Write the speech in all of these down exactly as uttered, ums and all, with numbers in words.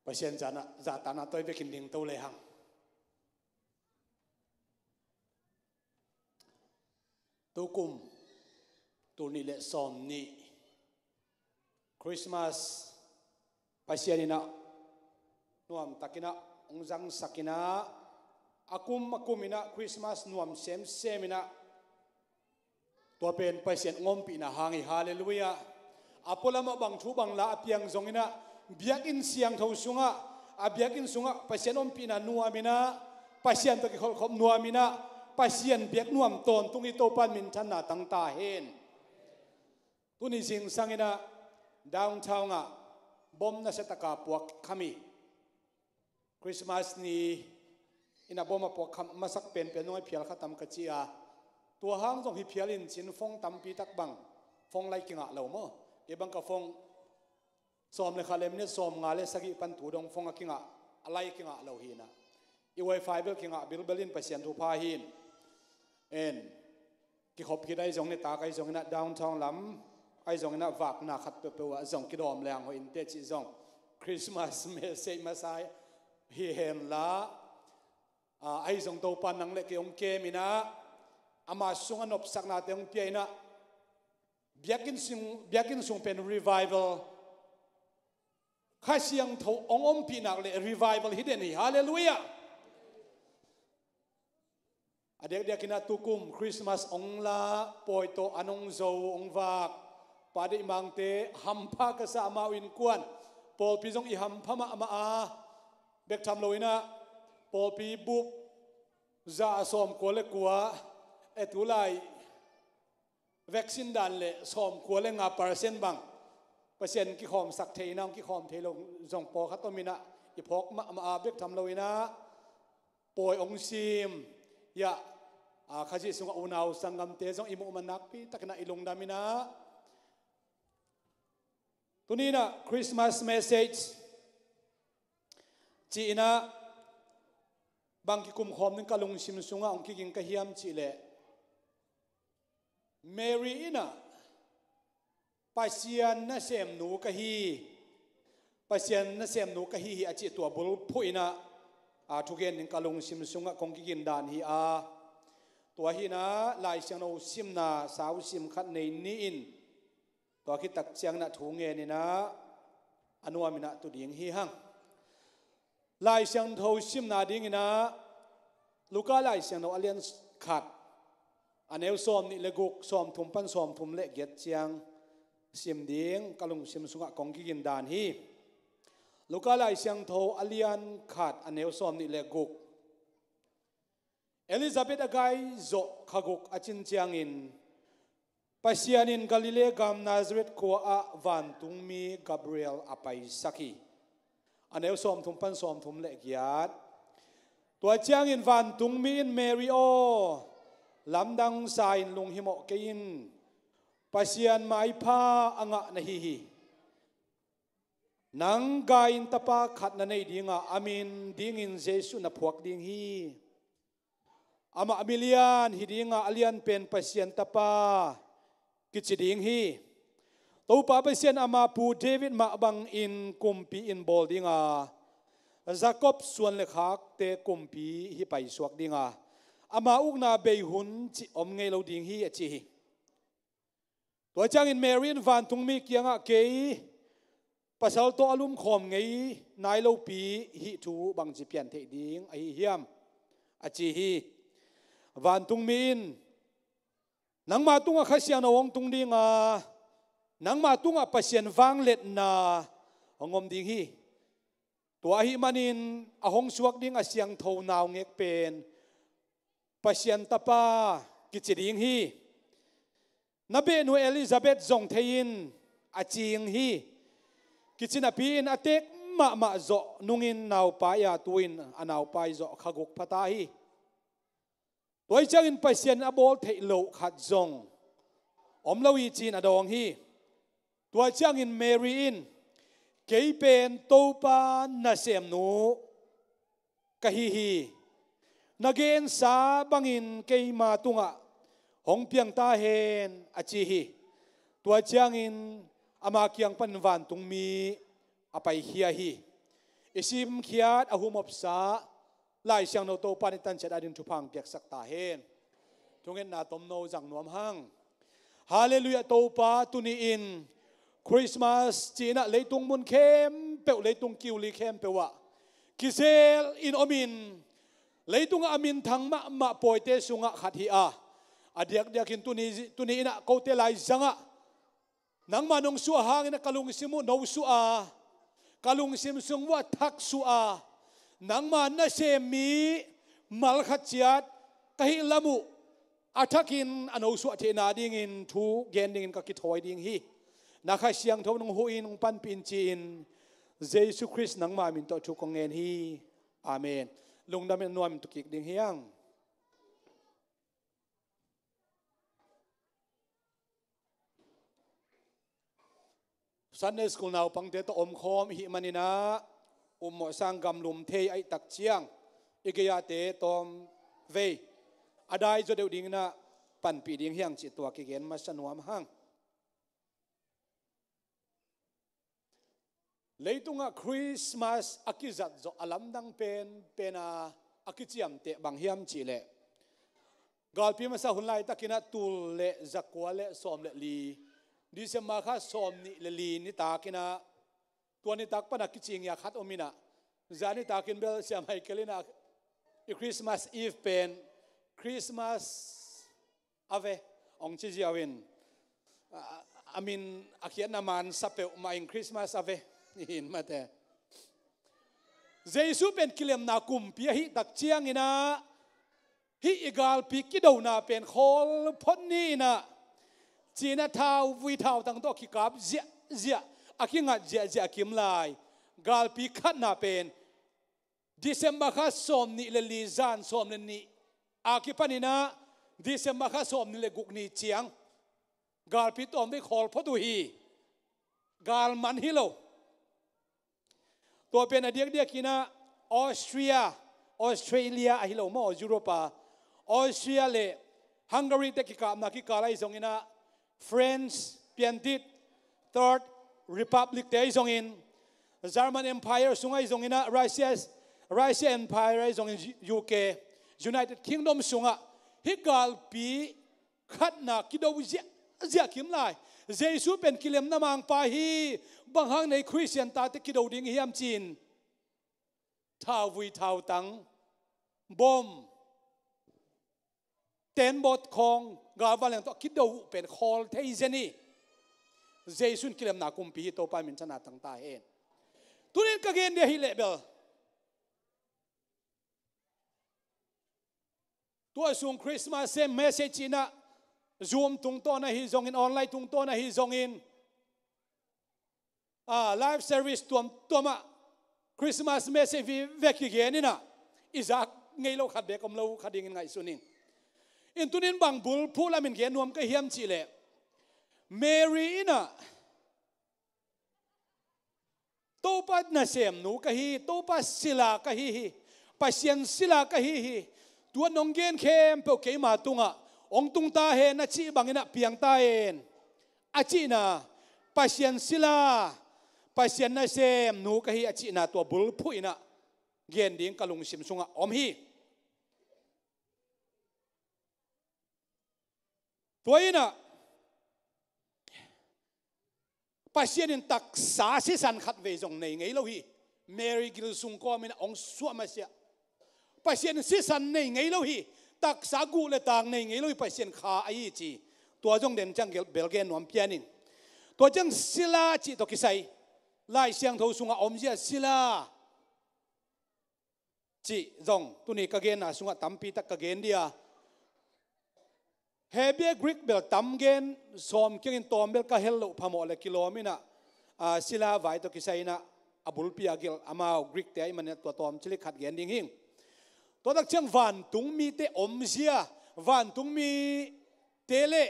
Pasian zahna, zahtakna tawh i vekin dingto lehang. Tukum, tul nih le sawm nih, Christmas Pasian in ah nuamtakin ah hong zangsak in ah, a kum a kum in ah Christmas nuam semsem in ah, tua pen Pasian hong ompihna hang hi. Halleluiah. A pualam ah bang thu bang la a piang zong in ah, biakinn siangtho sungah, a biakinn sungah Pasian ompihna nuam in ah, Pasian tawh kikholhkhop nuam in ah, Pasian biak nuam tawntung i Topa'n minthanna tang ta hen. Tuni zingsang in ah downtown ah bom nasia taka puak kham hi. Christmas ni in ah bom a puak kham masak penpen zong a phial kha tam ka ci a, tua hang zong hi phial in cin phone tampi tak bang, phone lai kingah lo maw? Kei bang ka phone sawm le khat le minute sawm nga le sagih pan tu dong phone a kingah, a lai kingah lo hi in ah, i wifi bel kingah bilbel in, Pasian thupha hi in. En, kikhop khit ahi zong, nitak ahi zong in ah downtown lam ahi zong in ah vakna khat peuhpeuh ah zong kidawm leng hoih in teh cih zong Christmas message masa hi hen la. Ah, ahi zong Topa'n nang le kei hong kem in ah, ama sungah nopsaknate hong pia in ah, biakinn sung, biakinn sung pen revival, Kha Siangtho hong ompih nak le revival hi den hi. Halleluiah. A diakdiak in ah tukum Christmas hong la, pawi tawh an hong zo, hong vak. Pa Deih Mangte hampha ka sa, amau innkuan, pawlpi zong i hampha mahmah a, bek tham lo in ah pawlpi bup za a sawmkua le kua, e, tulai vaccine dan le sawmkua le nga percent bang Pasian kikhawmsak thei in ah, hong kikhawm thei lo zong pawlkhat om in ah, i phawk mahmah a, bek tham lo in ah pawi hong sim. Hiah, a, Khazih sungah unau sanggamte zong i muh man nakpi takin ah i lungdam in ah, tuni in ah Christmas message ci in ah bang kikum khawm ding ka lungsim sungah hong kiging ka hiam cih leh, Mary in ah Pasian nasemnu ka hi, Pasian nasemnu ka hi hi a cih tua bulphuh in ah, a, thugen ding ka lungsim sungah kong kigin dan hi a, tua hi in ah Lai Siangtho simna sau sim khat nei ni in, tua khit tak ciangin ah thu ngen in ah, a nuam in ah tu ding hi hang. Lai Siangtho simna ding in ah, Luka Lai Siangtho a lian khat, a neu sawm nih le guk, sawm thum pan sawm thum le giat ciang sim ding ka lungsim sungah kong kigin dan hi. Luka Lai Siangtho a lian khat, a neu sawm nih le guk. Elizabeth a gai zawh kha guk a cin ciangin, Pasian in Galilee gam Nazareth khua ah vantungmi Gabriel a paisak hi. A neu sawm thum pan sawm thum le giat. Tua ciangin vantungmi in, Mary aw, lamdang sa in, lunghimawh kei in, Pasian maipha a ngah na hi hi. Nang gai in tapa khat na neih ding a, a min dingin Jesuh na phuak ding hi. Amah milian hi ding a, a lianpen Pasian Tapa kici ding hi. Topa Pasian ama pu David mah bangin kumpi in bawl ding a, Jakob suan le khakte kumpi hi paisuak ding a, ama ukna bei hun cih om ngei lo ding hi, a ci hi. Tua ciangin Mary in vantungmi kiangah, kei pasal tawh a lumkhawm ngei nai lopi hih thu bangci pian theih ding ahi hiam, a ci hi. Vantungmi in, nangma tungah Kha Siangtho hong tung ding a, nangma tungah Pasian vangliatna hong om ding hi. Tua ahih manin a hong suak ding a siangtho naungek pen Pasian Tapa kici ding hi. Na behnu Elizabeth zong thei in, a cing hi. Kici napi in a teek mahmah zawh nungin naupai a, tu-in a naupai zawh kha guk pha ta hi. Tua hi ciangin Pasian in a bawl theih loh khat zong om lo hi, ci-in a dawng hi. Tua ciangin Mary in, kei pen Topa nasemnu ka hi hi. Na gensa bangin keima tungah hong piang ta hen, a ci hi. Tua ciangin ama kiang panin vantungmi a paikhia hi. I simkhiat a humopsa Lai Siangtho Topa in i tanciat adingin thupha piaksak ta hen. Thungetna tomno zang nuam hang. Halleluiah. Topa, tuni-in Christmas ci-in ah leitung mun khempeuh, leitung kiuli khempeuh ah kizel in omin, leitungah a minthang mahmah pawite sungah khat hi a, a diakdiakin tuni, tuni-in ah kote laizangah nangma nong suah hangin ah ka lungsim uh no suah a, ka lungsim sung uh a thak suah a, nangma nasem mi malkhat ciat ka hih lam uh a thakin a no suah theihna dingin thu gen dingin ka kithawi ding hi. Na Kha Siangtho nong huh in, nong panpih in ci-in Jesu Khrist nangma min tawh thu kong ngen hi. Amen. Lungdam in nuam in tu kik ding hi hang. Sunday school naupangte tawh omkhawm i hih manin ah, ummawh sang gamlum thei ahih tak ciang i gei-ate tawmvei a dai zaw deuh dingin ah panpih ding hi hang cih tua kigen masa nuam hang. Leitungah Christmas a kizat zawh a lamdang penpen a, a kiciamteh bang hiam cih leh, galpi masa hun laitakin ah tul le zakua le sawm le li, December kha sawmnih le li nitakin ah, tua nitak pan a kici ngiat khat om in ah, zan nitakin bel Sia Michael in ah i Christmas Eve pen Christmas Ave hong ci ziau in, a, a min a khiatna man sa peuhmah in Christmas Ave hi in mate. Jesu pen kilemna kumpi ahih tak ciangin ah, hih i galpi kidona pen khawl phot ni in ah, ci-in ah thauvui thautang tawh a kikap ziahziah, a kingat ziahziah a kim lai galpi khatna pen December kha sawmnih le li zan sawm le nih a kipanin ah, December kha sawmnih le guk ni ciang galpi tawmvei khawl phot uh hi. Gal man hi lo. Tua pen a diakdiakin ah Austria, Australia ahi lo maw, Europe a Austria le Hungary te kikapna kikal ahi zongin ah, France piantit, Third Republic te ahi zongin, German Empire sung ahi zongin ah, Russia, Russia Empire ahi zongin, U K, United Kingdom sungah hih galpi khatna kido ziahziah kim lai. Jesu pen kilemna mangpa hi. Bang hang nei Khristian tate kido ding hiam ci-in, thauvui thautang, bom, tenbawt khawng, galvanleng tawh a kido uh pen khawl thei zen hi. Jesu in kilemna kumpi hi. Topa minthanna tang ta hen. Tunin ka gen dia hi leh bel, tua sung Christmas message in ah, Zoom tungtawn ahi zongin, online tungtawn ahi zongin, a, live service tuamtuamah Christmas message veve kigen in ah, i zak ngei lo khat beek om lo kha dingin ngaihsun ing. In tunin bang bulphuh lamin gen nuam ka hiam cih leh, Mary in ah, Topa nasemnu ka hi hi, Topa sila ka hi hi, Pasian sila ka hi hi, tua nong gen khempeuh keima tungah hong tung ta hen a cih bangin ah piang ta hen a cihna, Pasian sila, Pasian nasemnu ka hi a cihna tua bulphuh in ah gen ding ka lungsim sungah om hi. Tua in ah, Pasian in taksa sisan khat vei zong nei ngei lo hi. Mary gil sung kawmin ah hong suah masiah. Pasian in sisan nei ngei lo hi. Taksa guh le tang nei ngei lo hi. Pasian Kha ahi ci. Tua zong den ciang gel, bel gen nuam pian ing. Tua ciang sila cih tawh kisai, Lai Siangtho sungah omzia sila cih zong tuni ka genna sungah tampi tak ka gen dia. Hebrew, Greek bel tam gen, sawm kiangin tawm bel ka hel loh phamawh le kilawm in ah, a, sila vai tawh kisai in ah, a bulpi a gelh amau Greek te ahih manin ah tua tawm cilik khat gen ding hing. Tua tak ciang vantung mite omzia, vantung mite le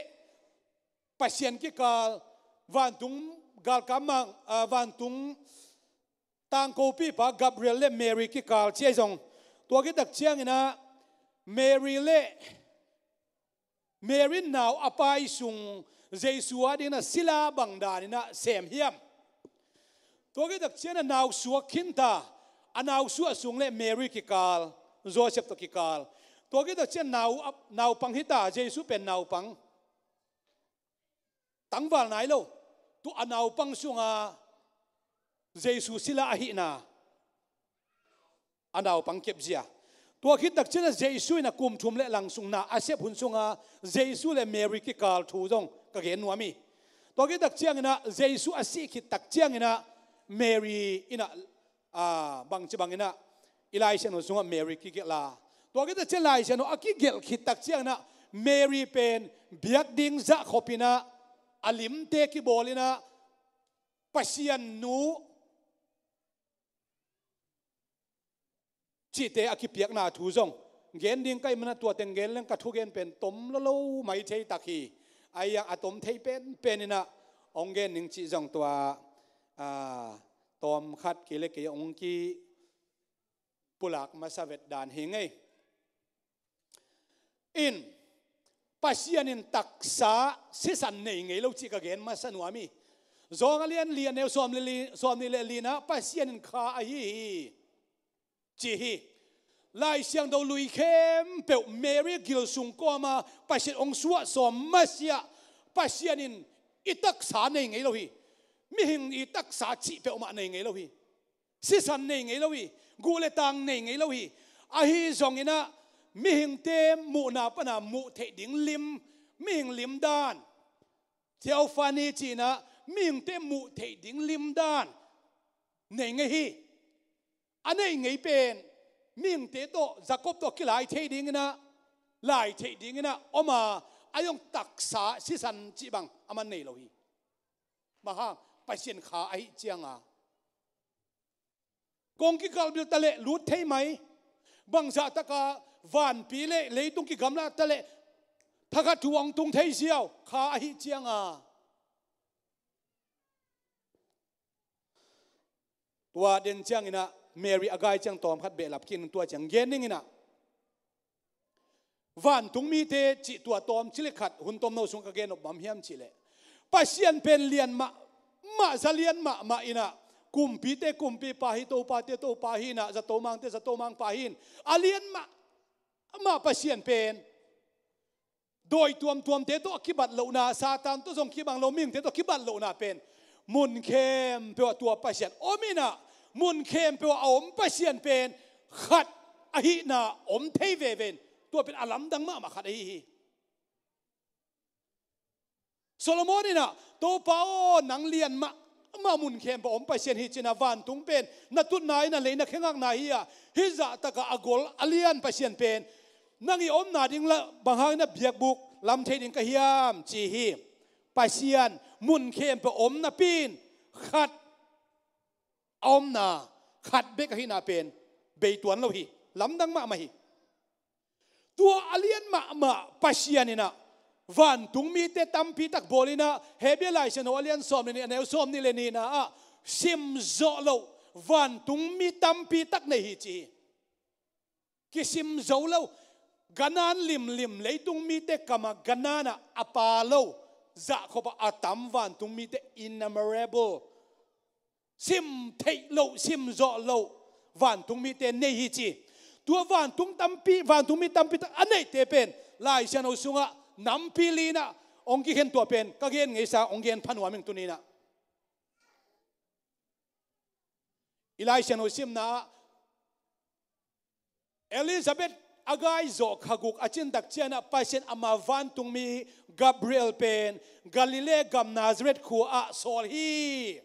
Pasian kikal, vantung galkap mang, a, vantung tangkopipa Gabriel le Mary kikal ci ahi zong. Tua kitak ciangin ah Mary le, Mary nau a pai sung Jesu adingin ah sila bang danin ah sem hiam? Tua kitak ciangin ah nau suak khinta, a nau suah sung le Mary kikal, Joseph tawh kikal. Tua khit takciang nau, naupang hita, Jesu pen naupang. Tangval nai lo. Tua a naupang sunga Jesu sila ahihna a naupang kepzia. Tua khit takciang a Jesu in a kum thum le lang sung na a sep hun sunga Jesu le Mary kikal thu zong ka gen nuam hi. Tua khit takciangin a Jesu a sih khit takciangin a Mary in a, a, bangci bangin a i Lai Siangtho sungah Mary kigelh a. Tua khit takciang Lai Siangtho a kigelh khit takciangin a Mary pen biak ding zahkhop in a a limte kibawl in a Pasian nu cihte a kipiakna thu zong gen ding ka hih manin a tua teng gen leng ka thugen pen tom lolo mai thei tak hi. Ahi zongin a tom thei penpen in a hong gen ning cih zong tua, a, tawm khat kei le kei hong kipulak masa vet dan hi ngei. In, Pasian in taksa sisan nei ngei lo cih ka gen masa nuam hi. Zawng a lian li a neu sawm le li, sawmnih le li-na Pasian in kha ahi hi, ci hi. Lai Siangtho lui khempeuh Mary gil sung kawma Pasian hong suah sawm masiah Pasian in i taksa nei ngei lo hi. Mihing i taksa cih peuhmah nei ngei lo hi. Sisan nei ngei lo hi. Guh le tang nei ngei lo hi. Ahi zongin a mihingte muhna pana muh theih ding lim, mihing lim dan, theophany cih in a mihingte muh theih ding lim dan nei ngei hi. A nei ngei pen mihingte tawh, Jacob tawh kilai thei dingin a, lai thei dingin a om a, a zong taksa sisan cih bang a man nei lo hi. Bang hang, Pasian kha ahih cianga kong kikalbil ta leh lut thei mai. Bangzah taka vanpi le leitung kigamla ta leh thakhat thu hong tung thei ziau, kha ahih cianga. Tua den ciangin a Mary a gai ciang tawm khat behlap khin, tua ciang gen dingin a vantung mite cih tua tawm cih le khat hun tomno sung ka gen nop bang hiam cih leh, Pasian pen lian mahmah, za lian mahmah in a, kumpite kumpipa hi, topate topa hi in a, zato mangte zato mangpa hi in, a lian mahmah Pasian pen dawi tuamtuamte tawh a kibat lohna, Satan tawh zong kibang lo mihingte tawh a kibat lohna pen mun khempeuh ah tua Pasian om in a, mun khempeuh ah a om Pasian pen khat ahihna om thei veve in, tua pen a lamdang mahmah khat ahi hi. Solomon in a, Topa aw, nang lian mahmah, mun khempeuh ah om Pasian hi ci in a, vantung pen na tutna in a, lei na khe ngakna hi a, hih zah taka a gol a lian Pasian pen nang i omna ding lah bang hangin a biakbuk lam thei ding ka hiam, ci hi. Pasian mun khempeuh ah om napi in khat a omna, khat bek ahihna pen bei tuan lo hi. Lamdang mahmah hi. Tua a lian mahmah Pasian in a vantung mite tampi tak bawl in a, Hebru Lai Siangtho a lian sawm le nih, a neu sawmnih le nihna ah sim zawh loh vantung mi tampi tak nei hi ci hi. Kisim zo lo, ganan limlim, leitung mite kamah ganan ah a pha lo, zahkhop ah a tam vantung mite, innumerable, sim theih loh, sim zawh loh vantung mite nei hi ci. Tua vantung tampi, vantung mi tampi tak a neihte pen Lai Siangtho sungah nampi li in a hong kikhen, tua pen ka gen ngeisa hong gen pha nuam ing tuni in a. I Lai Siangtho simna ah Elizabeth a gai zawh kha guk a cin tak ciangin a, Pasian ama vantungmi Gabriel pen Galilee gam Nazareth khua ah sawl hi.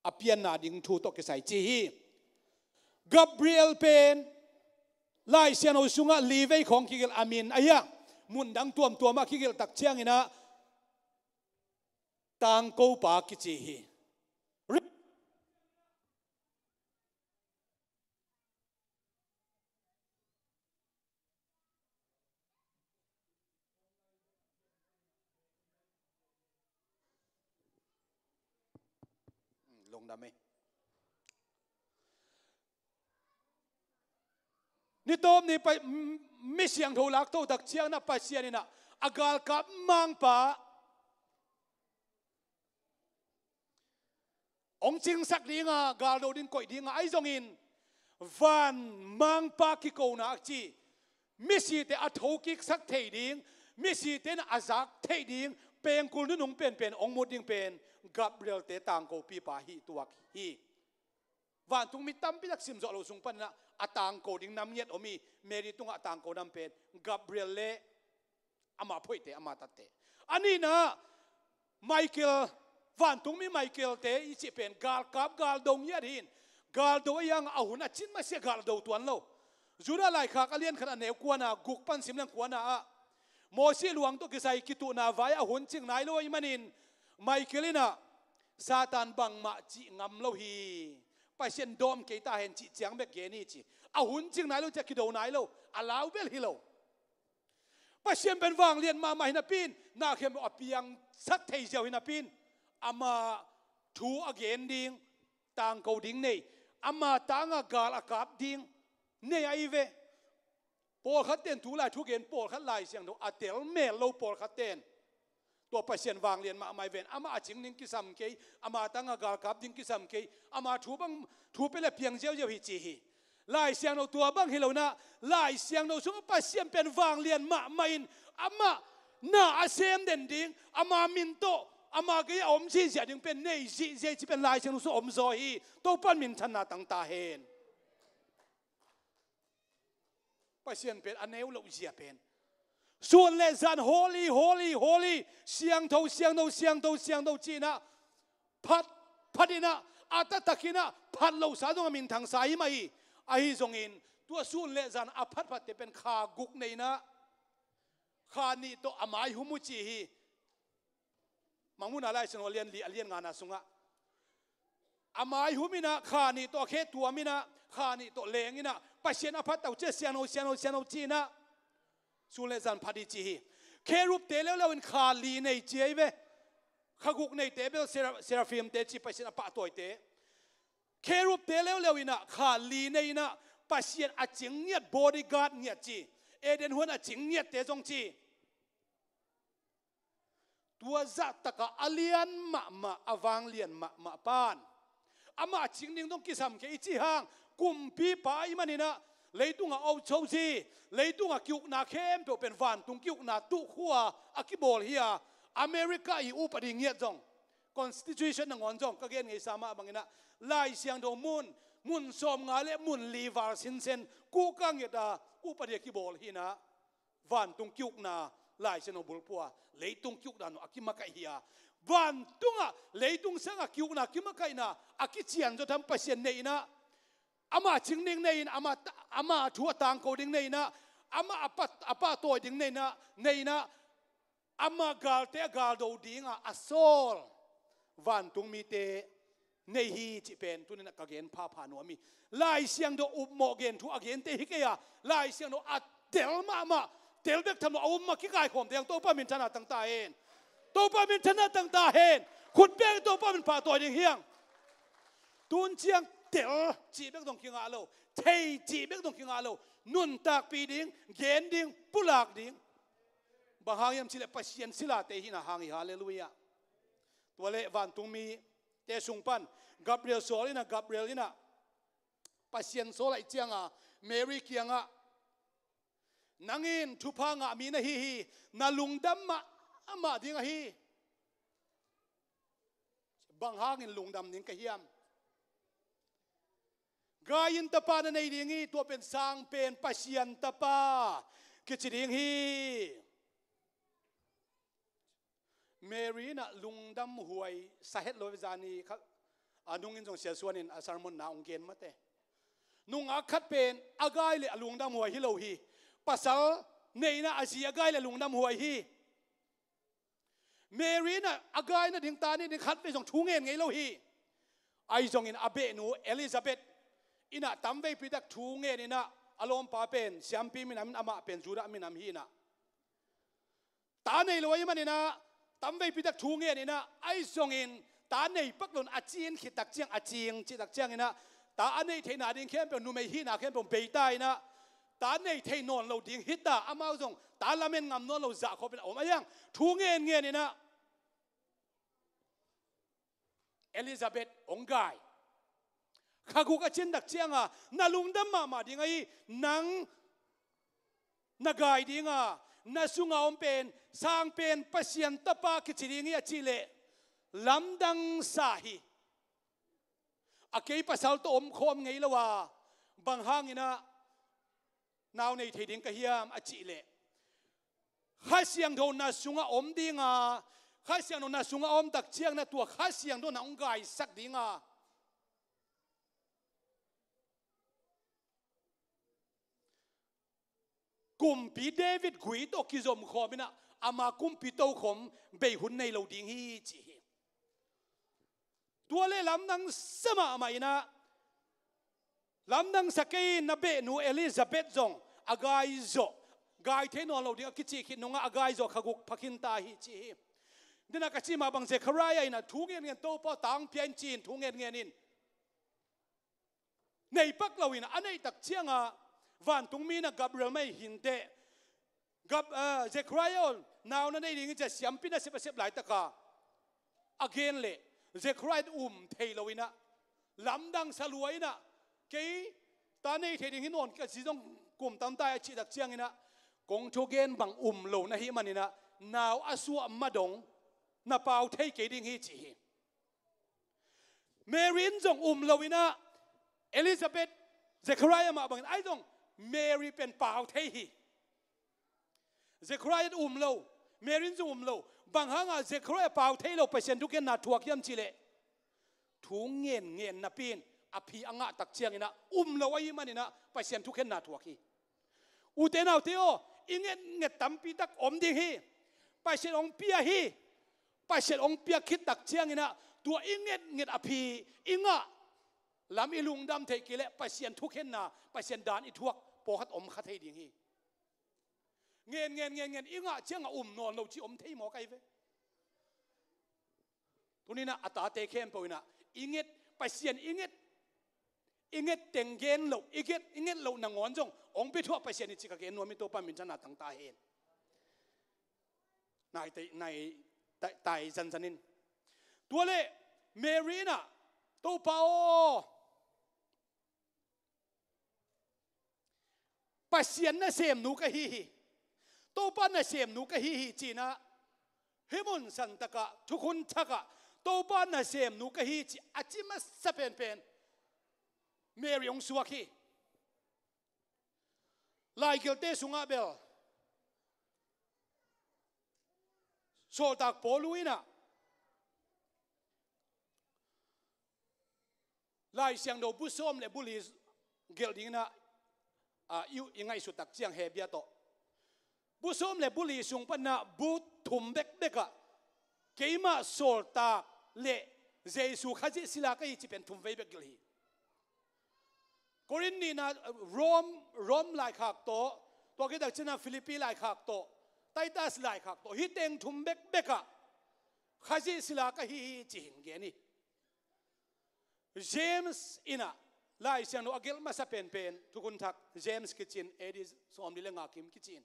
A pianna ding thu tawh kisai ci hi. Gabriel pen Lai Siangtho sungah li vei khawng kigelh a min ahi a, mun dang tuamtuam ah kigelh tak ciangin a tangkopa kici hi. Lungdam ei. Ni tawp ni pai, m-, mi siangtho lak to tak ciangin a Pasian in a, a galkap mangpa hong cingsak dinga, galdo ding koih dinga, ahi zongin van mangpa kikona a ci, misite a thokiksak thei ding, misite in a zak theih ding pengkul nunung penpen hong mut ding pen Gabriel-te tangkopipa hi tuak hi. Vantungmi tampi tak simzawh lo sung panin ah a tangko ding nam ngiat om hi. Mary tungah a tangko nam pen Gabriel le ama phoihte, ama tatte. A nihna, Michael, vantungmi Michael-te i cih pen galkap, galdo ngiat hi in, galdo a hiang a hun a cin masiah galdo tuan lo. Judah laikhak a lian khat a neu kuana, guk pan sim leng kuana ah, Moses luang tawh kisai kituhna vai a hun cing nai lo ahih manin, Michael in ah Satan bangmah cih ngam lo hi. Pasian dawm kei ta hen cih ciang bek gen hi ci. A hun cing nai lo ciah kido nai lo, a lau bel hi lo. Pasian pen vanglian mahmah hi napi in, na khempeuh a piangsak thei ziau hi napi in, ama thu a gen ding, tangko ding nei, ama tanga gal a kap ding nei ahi ve. Pawlkhat ten, tulai thugen pawlkhat, Lai Siangtho a tel mel lo pawlkhat ten, tua Pasian vanglian mahmah hi ven, amah a cing ding kisam kei, ama tanga galkap ding kisam kei, ama thu bang, thu pia le piang ziauziau hi ci hi. Lai Siangtho tua bang hi lo in ah, Lai Siangtho sungah Pasian pen vanglian mahmah in, amah na a sem den ding, ama min tawh, ama gei a om zihziah ding pen nei zihziah hi ci pen Lai Siangtho sungah om zaw hi. Topa in minthanna tang ta hen. Pasian pen a neu loh zia pen, sun le zan holy, holy, holy, siangtho, siangtho, siangtho, siangtho ci-in ah phat, phat in ah, a taktak in ah phat lohsa zong a minthangsa hi mah hi. Ahi zongin tua sun le zan a phatphatte pen kha guk nei in ah, kha nih tawh a maihum uh ci hi. Mangmuhna Lai Siangtho a lian li, a lian ngana sungah, a maihum in ah, kha nih tawh a khe tuam in ah, kha nih tawh leng in ah, Pasian a phat tau ciah siangtho, siangtho, siangtho ci in ah, sun le zan phat hi ci hi. Kherubte leuleu in kha li nei ci ahi ve. Kha guk neite bel sera-, seraphimte ci, Pasian a pahtawite. Kherubte leuleu in ah kha li nei in ah, Pasian a cing ngiat, bodyguard ngiat ci. Eden huan a cing ngiatte zong ci. Tua zahtakah a lian mahmah, a vanglian mahmah pan, amah cing ding dong kisam kei i cih hang, kumpipa ahih manin ah, leitungah ochozi, leitungah ki-ukna khempeuh pen vantung ki-ukna tuhkhua a kibawl hi a, America i upadi ngiat zong, constitution nangawn zong ka gen ngeisa mah bangin ah, Lai Siangtho mun, mun sawmnga le mun li val sinsen kuka ngiat a upadi a kibawl hi in ah, vantung ki-ukna Lai Siangtho bulphuh a, leitung ki-ukna nung a kimakaih hi a, vantungah leitung sangah ki-ukna kimakaihna a kician zaw tham Pasian nei in ah, ama cing ding nei in, ama, ama thu a tangko ding nei in ah, ama a pat, a pahtawi ding nei in ah, nei in ah, ama galte a galdo dinga a sawl vantung mite nei hi cih pen tuni-in ah ka gen phapha nuam hi. Lai Siangtho upmawh gen thu a gente hi kei a, Lai Siangtho a tel mahmah, tel bek tham lo a um a kikaikhawmte hiang Topa minthanna tang ta hen. Topa minthanna tang ta hen. Khut beng Topa min pahtawi ding hiang. Tun ciang tel cih bek dong kingah lo, thei cih bek dong kingah lo, nuntakpih ding, gen ding, pulak ding. Bang hang hiam cih leh Pasian silate hihna hang hi. Halleluiah. Tua leh vantungmite sung pan Gabriel sawl in ah, Gabriel in ah Pasian sawl ahih cianga Mary kiangah, "Nang in thupha ngah mi na hi hi, na lungdam mahmah ding ahi." Bang hangin lungdam ding ka hiam? Gai in tapa na nei ding hi, tua pen sang pen Pasian tapa kici ding hi. Mary in ah lungdam huai sa het lo ve. Zani kha a nungin zong Sia Suan in a sermon na hong gen mate. Nungak khat pen a gai le a lungdam huai hi lo hi. Pasal nei in ah a zi a gai le a lungdam huai hi. Mary in ah a gai nading, ta nading khat vei zong thu ngen ngei lo hi. Ahi zongin a behnu Elizabeth in ah tamveipi tak thu ngen in ah, a lawmpa pen siampi minam in, amah pen Judah minam hi in ah, ta nei lo ahih manin ah, tamveipi tak thu ngen in ah, ahi zongin ta nei pak loin a cin khit tak ciang, a cing cih tak ciangin ah, ta a neih theihna ding khempeuh, numei hihna khempeuh bei ta in ah, ta nei thei nawn lo ding hi ta, amau zong ta lamen ngam nawn lo zahkhop in a om a hiang, thu ngen ngen in ah, Elizabeth hong gai. Kha guk a cin tak cianga na lungdam mahmah ding ahi, nang na gai dinga na sunga om pen sang pen Pasian Tapa kici ding hi a cih leh lamdang sa hi. A kei pasal tawh om khawm ngei lo a, bang hanginah nau nei thei ding ka hiam a cih leh Kha Siangtho na sungah om dinga, Kha Siangtho na sungah om tak ciangin a tua Kha Siangtho na hong gaisak dinga, kumpi David gui tawh kizom khawm inah ama kumpi tokhom bei hun nei lo ding hi ci hi. Tua le lamdang sa mahmah inah, lamdang sa kei in na behnu Elizabeth zong a gai zawh, gai thei nawn lo ding a kici khit nungah a gai zawh kha guk pha khin ta hi ci hi. Dena ka cih mah bang Zekhariah inah thu ngen ngen Topa tang pia in ci in thu ngen ngen in nei pak lo inah a neih tak cianga vantungmi inah Gabriel mai hinteh Gab, ah, Zekhariah aw, nau na nei ding hi ci a siampi nasep a sep laitaka a gen leh Zekhariah um thei lo inah lamdang sa lua inah kei ta nei thei ding hi nawn ka zi zong kum tamta a cih tak cianginah kong thugen bang um lo na hih maninah nau a suah ma dong na pau thei kei ding hi ci hi. Mary in zong um lo inah Elizabeth, Zekhariah mah bangin ai zong Mary pen pau thei hi. Zekhariah um lo, Mary in zong um lo. Bang hanga Zekhariah pau thei lo Pasian thukhenna thuak hiam cih leh thu ngen ngen napi in a phi a ngah tak cianginah um lo ahi maninah Pasian thukhenna thuak hi. Ute naute aw, i ngetnget tampi tak om ding hi. Pasian hong pia hi. Pasian hong piak khit tak cianginah tua i ngetnget a phi i ngah lam i lungdam theih kei leh Pasian thukhenna, Pasian dan i thuak pawlkhat om kha thei ding hi. Ngen ngen ngen ngen i ngah ciangah um nawn lo ci om thei mawk ahi ve. Tuninah a tate khempeuh inah i nget, Pasian i nget, i nget teng gen loh, i nget, i nget loh nangawn zong hong pia thuah Pasian hi ci ka gen nuam hi. Topa minthanna tang ta hen. Nai tai, nai tai, tai zanzan in. Tua le Mary inah Topa aw, Pasian nasemnu ka hi hi. Topa nasemnu ka hi hi cinah hih mun santakah thukhun thakah Topa nasemnu ka hi ci a ci masa penpen Mary hong suak hi. Laigelhte sungah bel Sawltak Paulu inah Lai Siangtho bu sawm le bu li gelh dinginah, ah, i, i ngaihsut tak ciang Hebia tawh bu sawm le bu li sung panah bu thum bekbekah keimah sawltak le Jesu Khazih sila ka hi ci pen thum vei bek gelh hi. Korin nihna, Rom, Rom laikhak tawh, tua kitak cinah Philippi laikhak tawh, Titus laikhak tawh, hih teng thum bekbekah Khazih sila ka hi hi ci hin gen hi. James inah Lai Siangtho a gelh masa penpen thukhun thak James kicin A D sawmli le nga kim kicin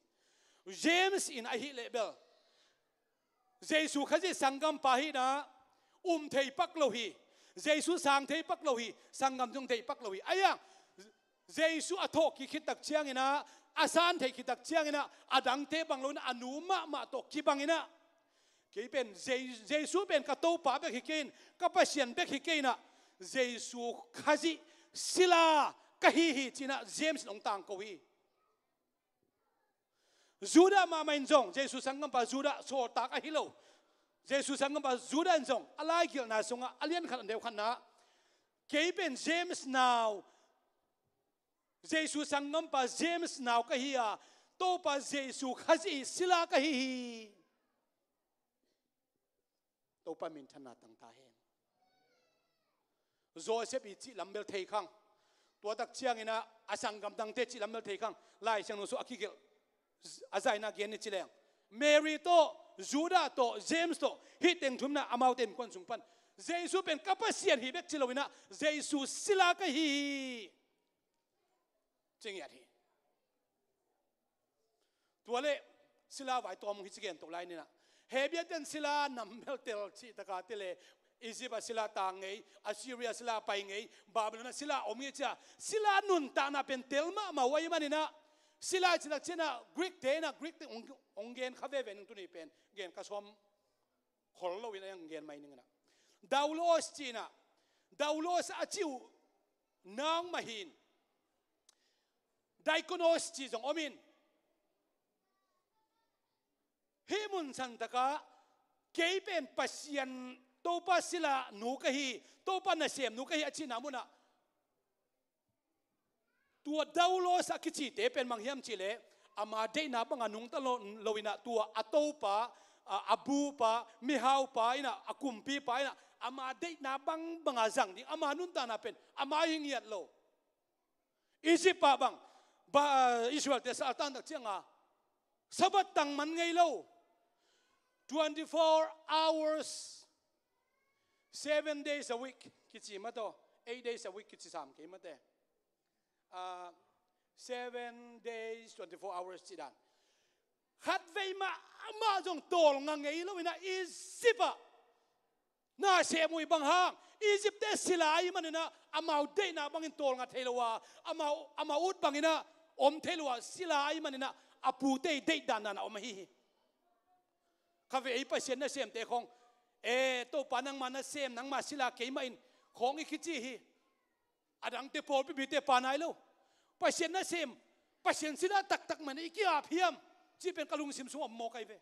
James in ahih leh bel Jesu Khazih sanggampa hihna um thei pak lo hi. Jesu sang thei pak lo hi. Sanggam zong thei pak lo hi. Aiang Jesu a thawh kikhit tak cianginah a san theih khit tak cianginah a dangte bang lo inah a nu mahmah tawh kibanginah kei pen Je-, Jesu pen ka Topa bek hi kei in, ka Pasian bek hi kei inah Jesu Khazih sila ka hi hi cinah James in hong tangko hi. Judah mahmah in zong Jesu sanggampa Judah sawltak ahi lo. Jesu sanggampa Judah in zong a laigelhna sungah a lian khat a neu khatna kei pen James nau, Jesu sanggampa James nau ka hi a, Topa Jesu Khazih sila ka hi hi. Topa minthanna tang ta hen. Joseph i cih lam bel thei khang. Tua tak cianginah a sanggam dangte cih lam bel thei khang. Lai Siangtho sung a kigelh a zaina gen ni ci leng Mary tawh, Judah tawh, James tawh, hih teng thumna amaute innkuan sung pan Jesu pen ka Pasian hi bek ci lo inah Jesu sila ka hi hi ci ngiat hi. Tua le sila vai tawm hong hi ci gen to lai ninah Hebia ten sila nam bel tel cih taka te le Egypt ah sila tang ngei, Assyria sila pai ngei, Babylon ah sila om ngei cia, sila nuntakna pen tel mahmah uh ahih maninah, sila i cih tak cianah Greek te inah, Greek te hong, hong gen kha veve ning, tuni pen gen ka sawm khol loin a hong gen mai ninginah. Daulos cihinah, daulos a cih uh nang mah hi in, daikonos cih zong om in. Hih mun santakah kei pen Pasian, Topa sila nu ka hi, Topa nasem nu ka hi a cihna munah, tua daulos a kicite pen bang hiam cihleh, ama deihna banga nungta lo, loinah tua a topa, a, a bupa, mihaupa inah, a kumpipa inah ama deihna bangbanga zang ding, ama nuntakna pen ama hi ngiat lo. Egypt ah bang, ba, Israel-te sa a tan tak cianga Sabbath tang man ngei lo. Twenty-four hours, seven days a week kici mataw, eight days a week kici sam kei mate. Ah, seven days, twenty-four hours ci dan. Khatvei mah amah zong tawlnga ngei loinah Egypt ah nasem uh hi. Bang hang? Egypt-te sila ahih maninah amau deihna bangin tawlnga thei lo a, amau, amau ut banginah om thei lo a, sila ahih maninah a pute i deih dandan a om ahi hi. Khatvei ei Pasian nasemte khong, e, Topa nangma nasem, nangma sila keimah in khong i kici hi. A dangte pawlpi mite pa nai lo. Pasian nasem, Pasian sila taktak man i ki-ap hiam cih pen ka lungsim sungah om mawk ahi ve.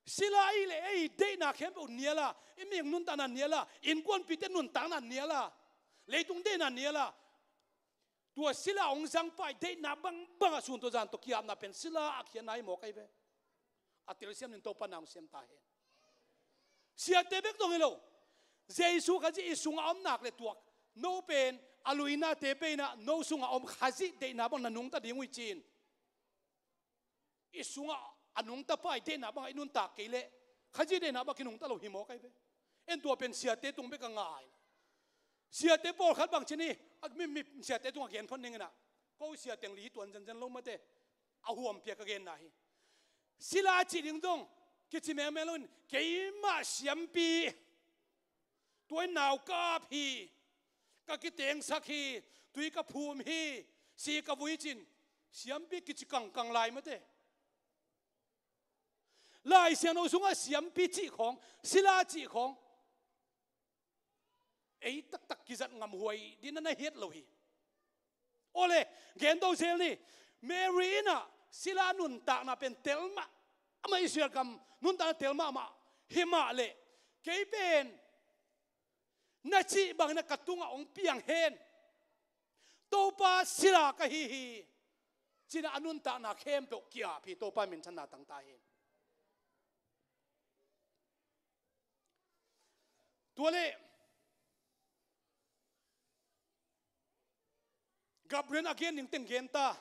Sila i leh ei deihna khempeuh nial a, i mihing nuntakna nial a, innkuanpihte nuntakna nial a, leitung deihna nial a, tua sila hong zangpa i deihna bangbang a sun tawh zan tawh ki-apna pen sila a khiatna hi mawk ahi ve. A telsiam ning, Topa na hong siam ta hen. Siate bek dong hi lo. Jesu Khazih i sungah om nak le tuak, no pen a luinate peinah no sungah om Khazih deihna bang na nungta ding uh hi ci-in. I sungah a nungtapa i deihna bangah i nuntak kei leh Khazih deihna bang kinungta lo hi mawk ahi ve. En, tua pen siate tung bek a ngai. Siate pawlkhat bang ci ni, a, mi, mi, siate tungah gen phot ninginah, ko siateng li tuan zenzen lo mate. A huampia ka genna hi. Sila cih ding zong kici mengmeng loin, keimah siampi, tua in nau ka ap hi, ka kitengsak hi, tui ka phum hi, si ka vui cin, siampi kici kangkang lai mate. Lai Siangtho sungah siampi cih khawng, sila cih khawng ei taktak kizat ngamhuai ding na na hiat lo hi. Awle, gen do zel ni. Mary inah sila nuntakna pen tel mah, amah Israel gam nuntakna tel mahmah hi mah leh, kei pen na cih bangin a ka tungah hong piang hen. Topa sila ka hi hi. Cinah a nuntakna khempeuh ki-ap hi. Topa minthanna tangta hi. Tua leh Gabriel a gen ning teng gen ta.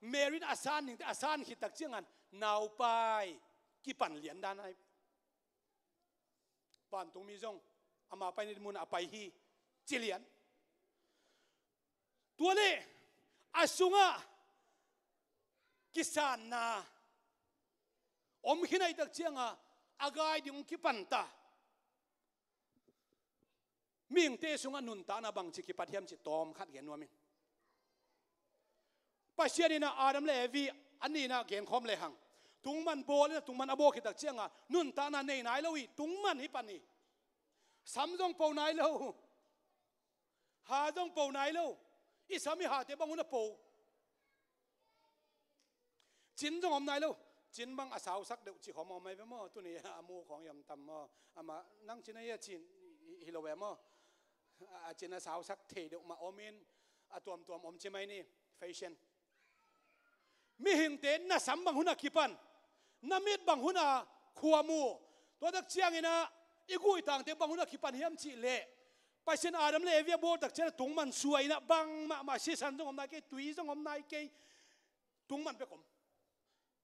Mary in a san ning teng, a san khit tak ciangan naupai kipan lian dan ahi. Vantungmi zong ama pai ni mun a pai hi ci lian. Tua leh a sungah kisanna om khin ahih tak cianga a gai ding hong kipan ta. Mihingte sungah nuntakna bangci kipat hiam cih tawm khat gen nuam in. Pasian inah Adam le Evi a nihna genkhawm lehang, tungman bawl inah tungman a bawl khit tak cianga nuntakna nei nai lo hi. Tungman hi pan hi. Sam zong po nai lo. Ha zong po nai lo. I sam i hate bang hun a po. Cin zong om nai lo. Cin bang a sausak deuh cih khawng om ahi ve maw? Tuni a mu khawng i om tam maw? Amah nang cin ahi a cin hi, hi lo ve maw? A cin a sausak thei deuh mah om in, a tuamtuam om ci mai ni. Fashion. Mihingte na sam bang hun a kipan, na mit bang hun a khua mu. Tua tak cianginah i guitangte bang hun a kipan hiam cih leh, Pasian Adam le Evi a bawl tak ciang a tungman suai inah bang mahmah, sisan zong om nai kei, tui zong om nai kei, tungman bek om.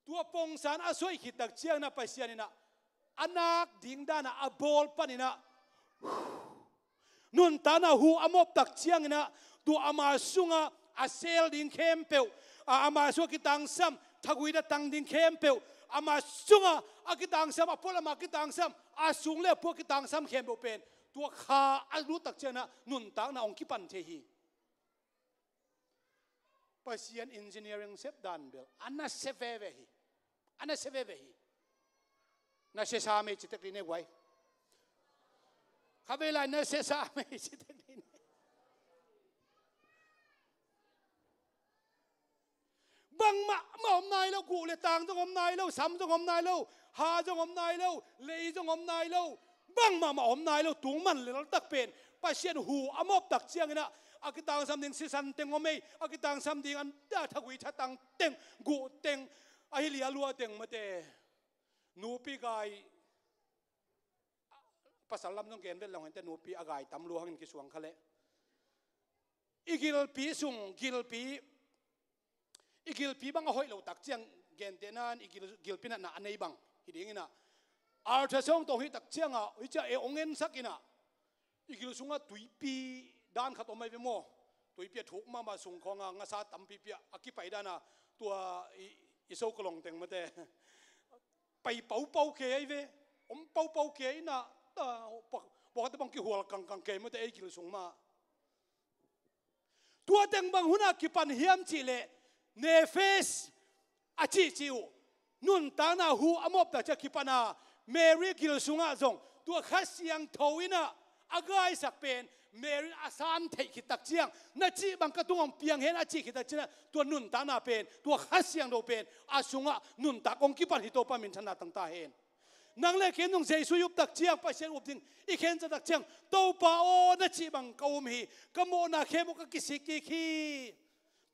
Tua pongsan a suai khit tak cianginah Pasian inah a nak ding danah a bawl paninah nuntakna hu a mop tak cianginah tua ama sungah a sel ding khempeuh, a, ama sungah kitangsam, thagui a tang ding khempeuh, Ama sunga a kitangsam, a pualam a kitangsam, a sung le a pua kitangsam khempeuh pen tua kha a lut tak ciangin ah nuntakna hong kipan thei hi. Pasian engineering sep dan bel a nasia veve hi. A nasia veve hi. Nasia sa mei ci tek ding ne guai. Kha vei lai nasia sa mei ci tek ding ne. Bangmah mah om nai lo, guh le tang zong om nai lo, sam zong om nai lo, ha zong om nai lo, lei zong om nai lo, bangmah mah om nai lo, tung man lel tak pen Pasian hu a mawk tak ciangin ah a kitangsam ding sisan teng om ei, a kitangsam ding an ta thagui thatang teng, guh teng, ahi lia lua teng mate. Nupi gai, pasal lam zong gen vet lo hente, nupi a gai tam lua hangin kisuang kha leh. I gilpi sung, gilpi, i gilpi bang a hoih lo tak ciang gentehna in i gil, gilpi natna a nei bang hi dingin ah, ultrasound tawh hong hih tak ciangah hih ciah e hong ensak in ah, i gil sungah tuipi dan khat om ahi ve maw. Tuipi a thuk mahmah sung khawngah ngasa tampipi a kipai dana, tua i, i so ka long teng mate. Pai paupau kei ahi ve. Om paupau kei in ah, ta, pawkate bang kihual kangkang kei mate ei gil sung mah. Tua teng bang hunah kipan hiam cihleh, Nefesh a cihcih uh, nuntakna hu a mawk tak ciang kipan a, Mary gil sungah zong tua Kha Siangtho in ah a gaisak pen Mary a san theih khit tak ciang, na cih bang ka tungah hong piang hen a cih khit tak ciang ah, tua nuntakna pen, tua Kha Siangtho pen a sungah nuntak hong kipan hi, Topa minthanna tang ta hen. Nang le kei zong Jesu i up tak ciang, Pasian up ding i khensat tak ciang, Topa aw, na cih bang ka um hi, ka mawhna khempeuh ka kisik kik hi.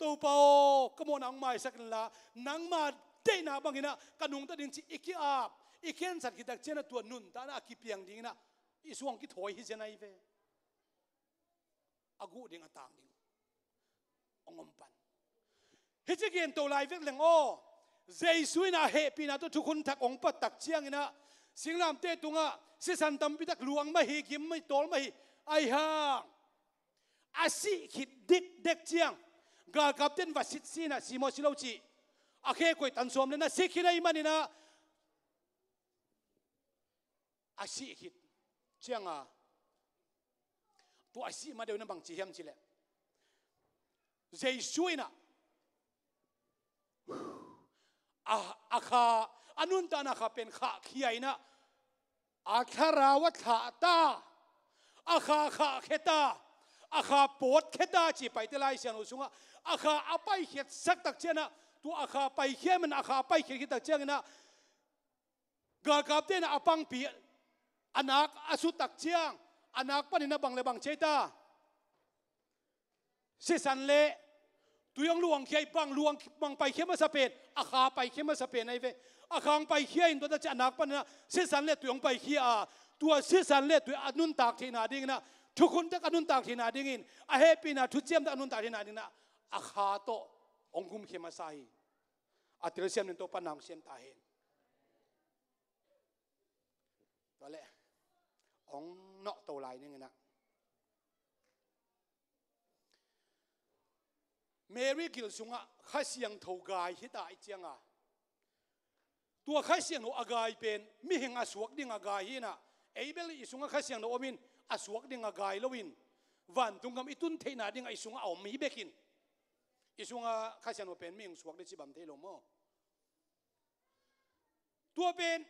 Topa aw, ka mawhna hong maisak inla, nangma deihna bangin ah ka nungta ding ci i ki-ap, i khensat khit tak ciang ah tua nuntakna a kipiang dingin ah i sung hong kithawi hi zen ahi ve. A guh ding, a tang ding hong om pan. Hih ci gen to lai vek leng aw, Jesu in a hehpihna tawh thukhun thak hong pat tak ciangin ah, singlamteh tungah sisan tampi tak luang mah hi, gim mah hi, tawl mah hi, ahi hang a sih khit dikdek ciang, galkapte in va sit si in ah, si maw si lo cih, a khe koih tan sawm le na sih khit ahih manin ah, a sih khit cianga, tua a sih ma deuh in ah bang ci hiam cihleh, Jesu in ah a, a kha, a nuntakna kha pen khahkhia in ah, a thlarau a thlah ta, a kha khahkhia ta, a kha pawtkhia ta ci Paite Lai Siangtho sungah, a kha a paikhiatsak tak ciang ah, tua a kha paikhia man, a kha a paikhiat khit tak ciangin ah, galkapte in a pangpi, a nak a sut tak ciang, a nak panin a bang le bang ci ei ta? Sisan le tui hong luangkhia hi. Bang luang, bang paikhia masa pen? A kha paikhia masa pen ahi ve. A kha hong paikhia in tua ta ciang a nak panin ah sisan le tui hong paikhia a, tua sisan le tui a nuntak theihna dingin ah, thukhun tek a nuntak theihna dingin, a hehpihna thuciam tek a nuntak theihna dingin ah, a kha tawh hong gumkhia masa hi. A telsiam ning, Topa nang siam ta hen. Tua leh hong nawh to lai ning in ah, Mary gil sungah Kha Siangtho gai hi ta i cianga, tua Kha Siangtho a gai pen mihing a suak ding a gai hi in ah, ei bel i sungah Kha Siangtho om in a suak ding a gai lo in, vantung gam i tun theihna dingah i sungah a om hi bek in, i sungah Kha Siangtho pen mihing suak ding ci bang thei lo maw? Tua pen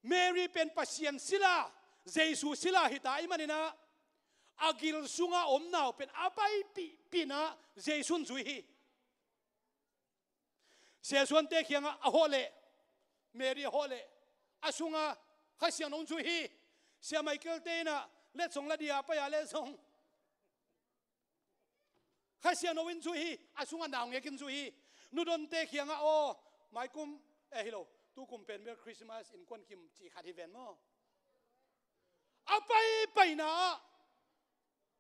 Mary pen Pasian sila, Jesu sila hi ta ahih manin ah, a gil sungah a om nau pen a paipihpih in ah Jesu in zui hi. Siasuante kiangah a hawh leh, Mary a hawh leh, a sungah Kha Siangtho in zui hi. Sia Michael-te in ah letsong la dia pai a leh zong Kha Siangtho in zui hi, a sungah naungek in zui hi. Nudonte kiangah, aw, maikum, eh, hi lo, tukum pen bel Christmas innkuan kim cih khat hi ven maw? A paipaina ah,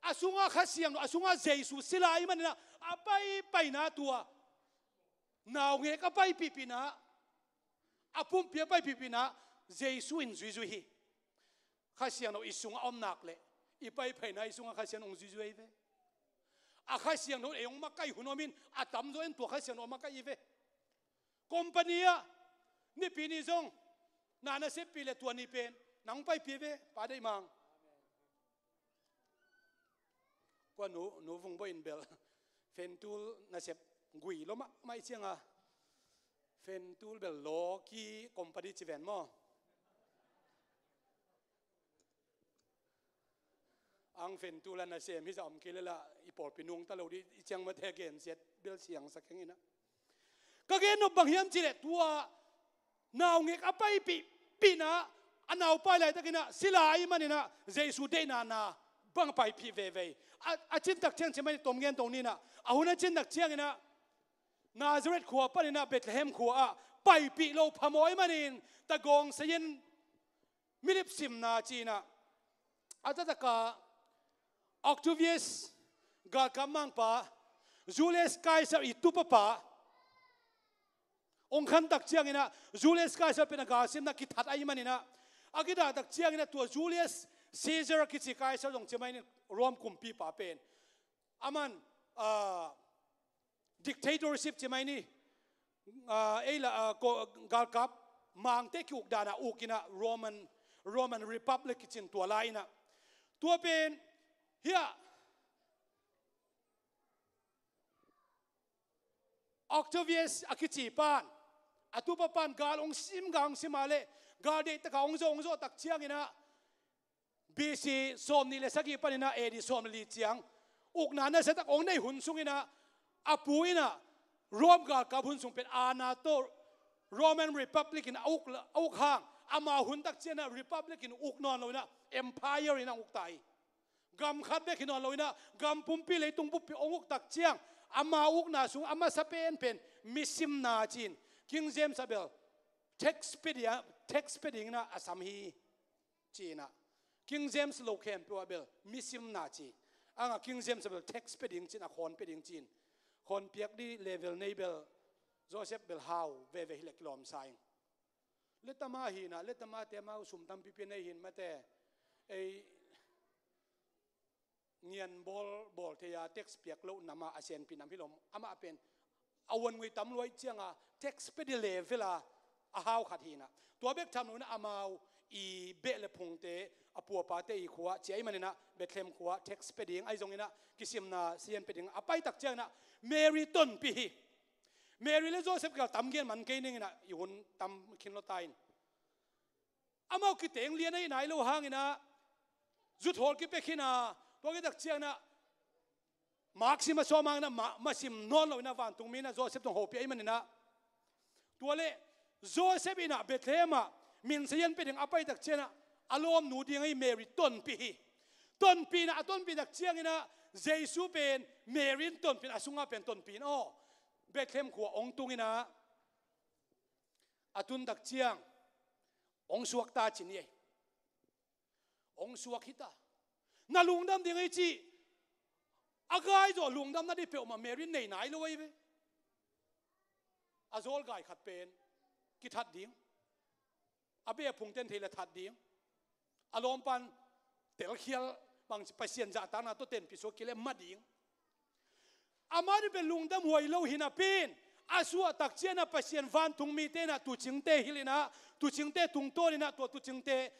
a sungah Kha Siangtho, a sungah Jesu sila ahih manin ah, a paipaina tua naungek a paipihpihna, a pumpi a paipihpihna Jesu in zuizui hi. Kha Siangtho i sungah a om nak leh, i paipaina i sungah Kha Siangtho hong zuizui hi ve. A Kha Siangtho ei hong makaih hun om in, a tamzaw in tua Kha Siangtho a makaih hi ve. Company ah, Nipi ni zong na na seppih le tua ni pen nang paipih ve, Pa Deih Mang. Kua nu, nu Vung Bawi in bel fentul nasep gui lo mahmah i cianga, fentul bel law ki company ci ven maw? Ang fentul a nasem hi zah om kei le lah i pawlpi nungta lo dih i ciang mate gensiat bel siangsak heng inah. Ka gen nop bang hiam cihleh tua naungek a paipih pihna, a naupai laitakinah sila ahih maninah Jesu deihna na bang a paipih veve. A, a cintak ciang ci mai ni, tom gen tong ninah, a hun a cintak cianginah Nazareth khua paninah Bethlehem khua ah paipih lo phamawh ahih manin tagawng sayin milip simna cinah, a tataka Octavius galkap mangpa, Julius Caesar i tupapa ong khantak cianginah Julius Caesar pen a galsimna kithat ahih maninah, a kidahtak cianginah tua Julius Caesar kici Caesar zong ci mai ni, Rome kumpipa pen aman, ah, dictatorship ci mai ni, ah, ei la, ah, ko, galkap mangte kiuk dana ukinah Roman, Roman Republic kicin tua lai inah. Tua pen hiah Octavius a kici pan, a tupa pan gal ong sim, gal ong sim a le gal deihtaka ong zawh, ong zawhtak cianginah B C sawm nih le sagih paninah A D sawm le li ciang ukna nasatak ong nei hun sunginah a pu inah Rome galkap hun sung pen aana tawh Roman Republic in a uk, a uk hang, amau huntak cianah Republic in uk nawn loinah Empire inah uk ta hi. Gam khat bek hi nawn loinah gam pumpi leitung pumpi ong uktak ciang, amau ukna sung a masa penpen misimna cin, King James a bel tax pe ding, tax pe dinginah a sam hi. Cinah King James lo khempeuh ah bel misimna ci. Anga King James ah bel tax pe ding cin, a khawn pe ding cin. Khawn piak dih level nei bel Joseph bel hau veve hileh kilawmsa ing. Letama hinah, letamate amau sum tampipi nei hin mate ei ngian bawl, bawl thei a tax piak loh nama a senpi nam hi lom. Amah pen a uan ngui tam luai cianga tax pe dih level a a hau khat hinah. Tua bek tham loinah amau i beh le phungte a puapate i khua cia i maninah Bethlehem khua tax pe ding ahi zonginah kisimna sian pe ding a paitak cianginah Mary tonpi hi. Mary le Joseph kial tam gen man kei ninginah i hun tam khin lo ta in. Amau kiteng lian ahi nai lo hanginah zuthawl kipia khin a, tua kitak cianginah maksi masawm hanginah ma, masim nawn loinah vantungmi inah Joseph tong hopih ahi maninah. Tua le Joseph inah Bethlehem ah minsayan pe ding a paitak cianginah a lawmnu ding ahi Mary tonpi hi. Tonpihna a tonpihtak cianginah Jesu pen Mary in tonpihna, a sungah pen tonpihna aw Bethlehem khua ong tunginah a tuntak ciang ong suak ta ci ni ei. Ong suak hita. Na lungdam ding ei cih a gai zawh lungdamna dih peuhmah Mary in nei nai lo ahi ve. A zawl gai khat pen kithat ding, a beh a phungten thei le that ding, a lawmpan telkhial bangci Pasian zahtakna tawh tenpih suak kile ma ding. Amah dih pen lungdam huai lo hi napi in a suahtak cianginah Pasian vantungmite inah tuucingte hilhinah, tuucingte tungtawninah tua tuucingte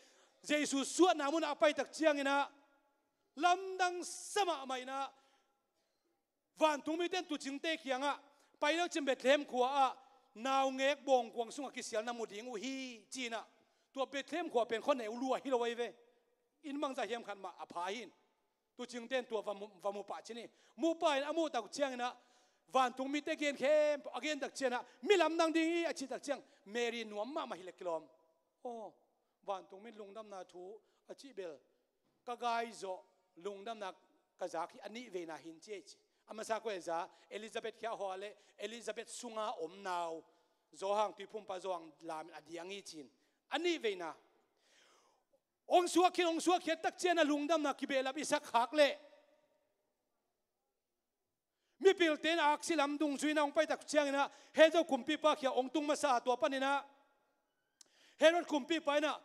Jesu suahna munah a paitak cianginah lamdang sa mahmah inah vantungmite in tuucingte kiangah pai lo cin Bethlehem khua ah naungek bawngkuang sungah kisialna mu ding uh hi cinah. Tua Bethlehem khua pen khuaneu lua hi lo ahi ve. Inn bangzah hiam khat mah a pha hi in. Tuucingte in tua va mu, va mu pah ci ni. Mu pah in a muhtak uh cianginah vantungmite gen khempeuh a gentak cianginah mi lamdang ding hi a cihtak ciang Mary nuam mahmah hileh kilawm. Aw, vantungmi in lungdamna thu a cih bel ka gai zawh lungdamna ka zak hi a nih veina hin ci ei ci. A masa kua za Elizabeth khia hua le Elizabeth sunga om nau Zawhang tuiphumpa Zawhang lamin a diang hi cin. A nih veina ong suak khin, ong suak khiattak cianginah lungdamna kibehlap i sak khak leh mipilte in aksi lam dungzuina ong paitak cianginah Herod kumpipa khia ong tung masa a tua paninah Herod kumpipa inah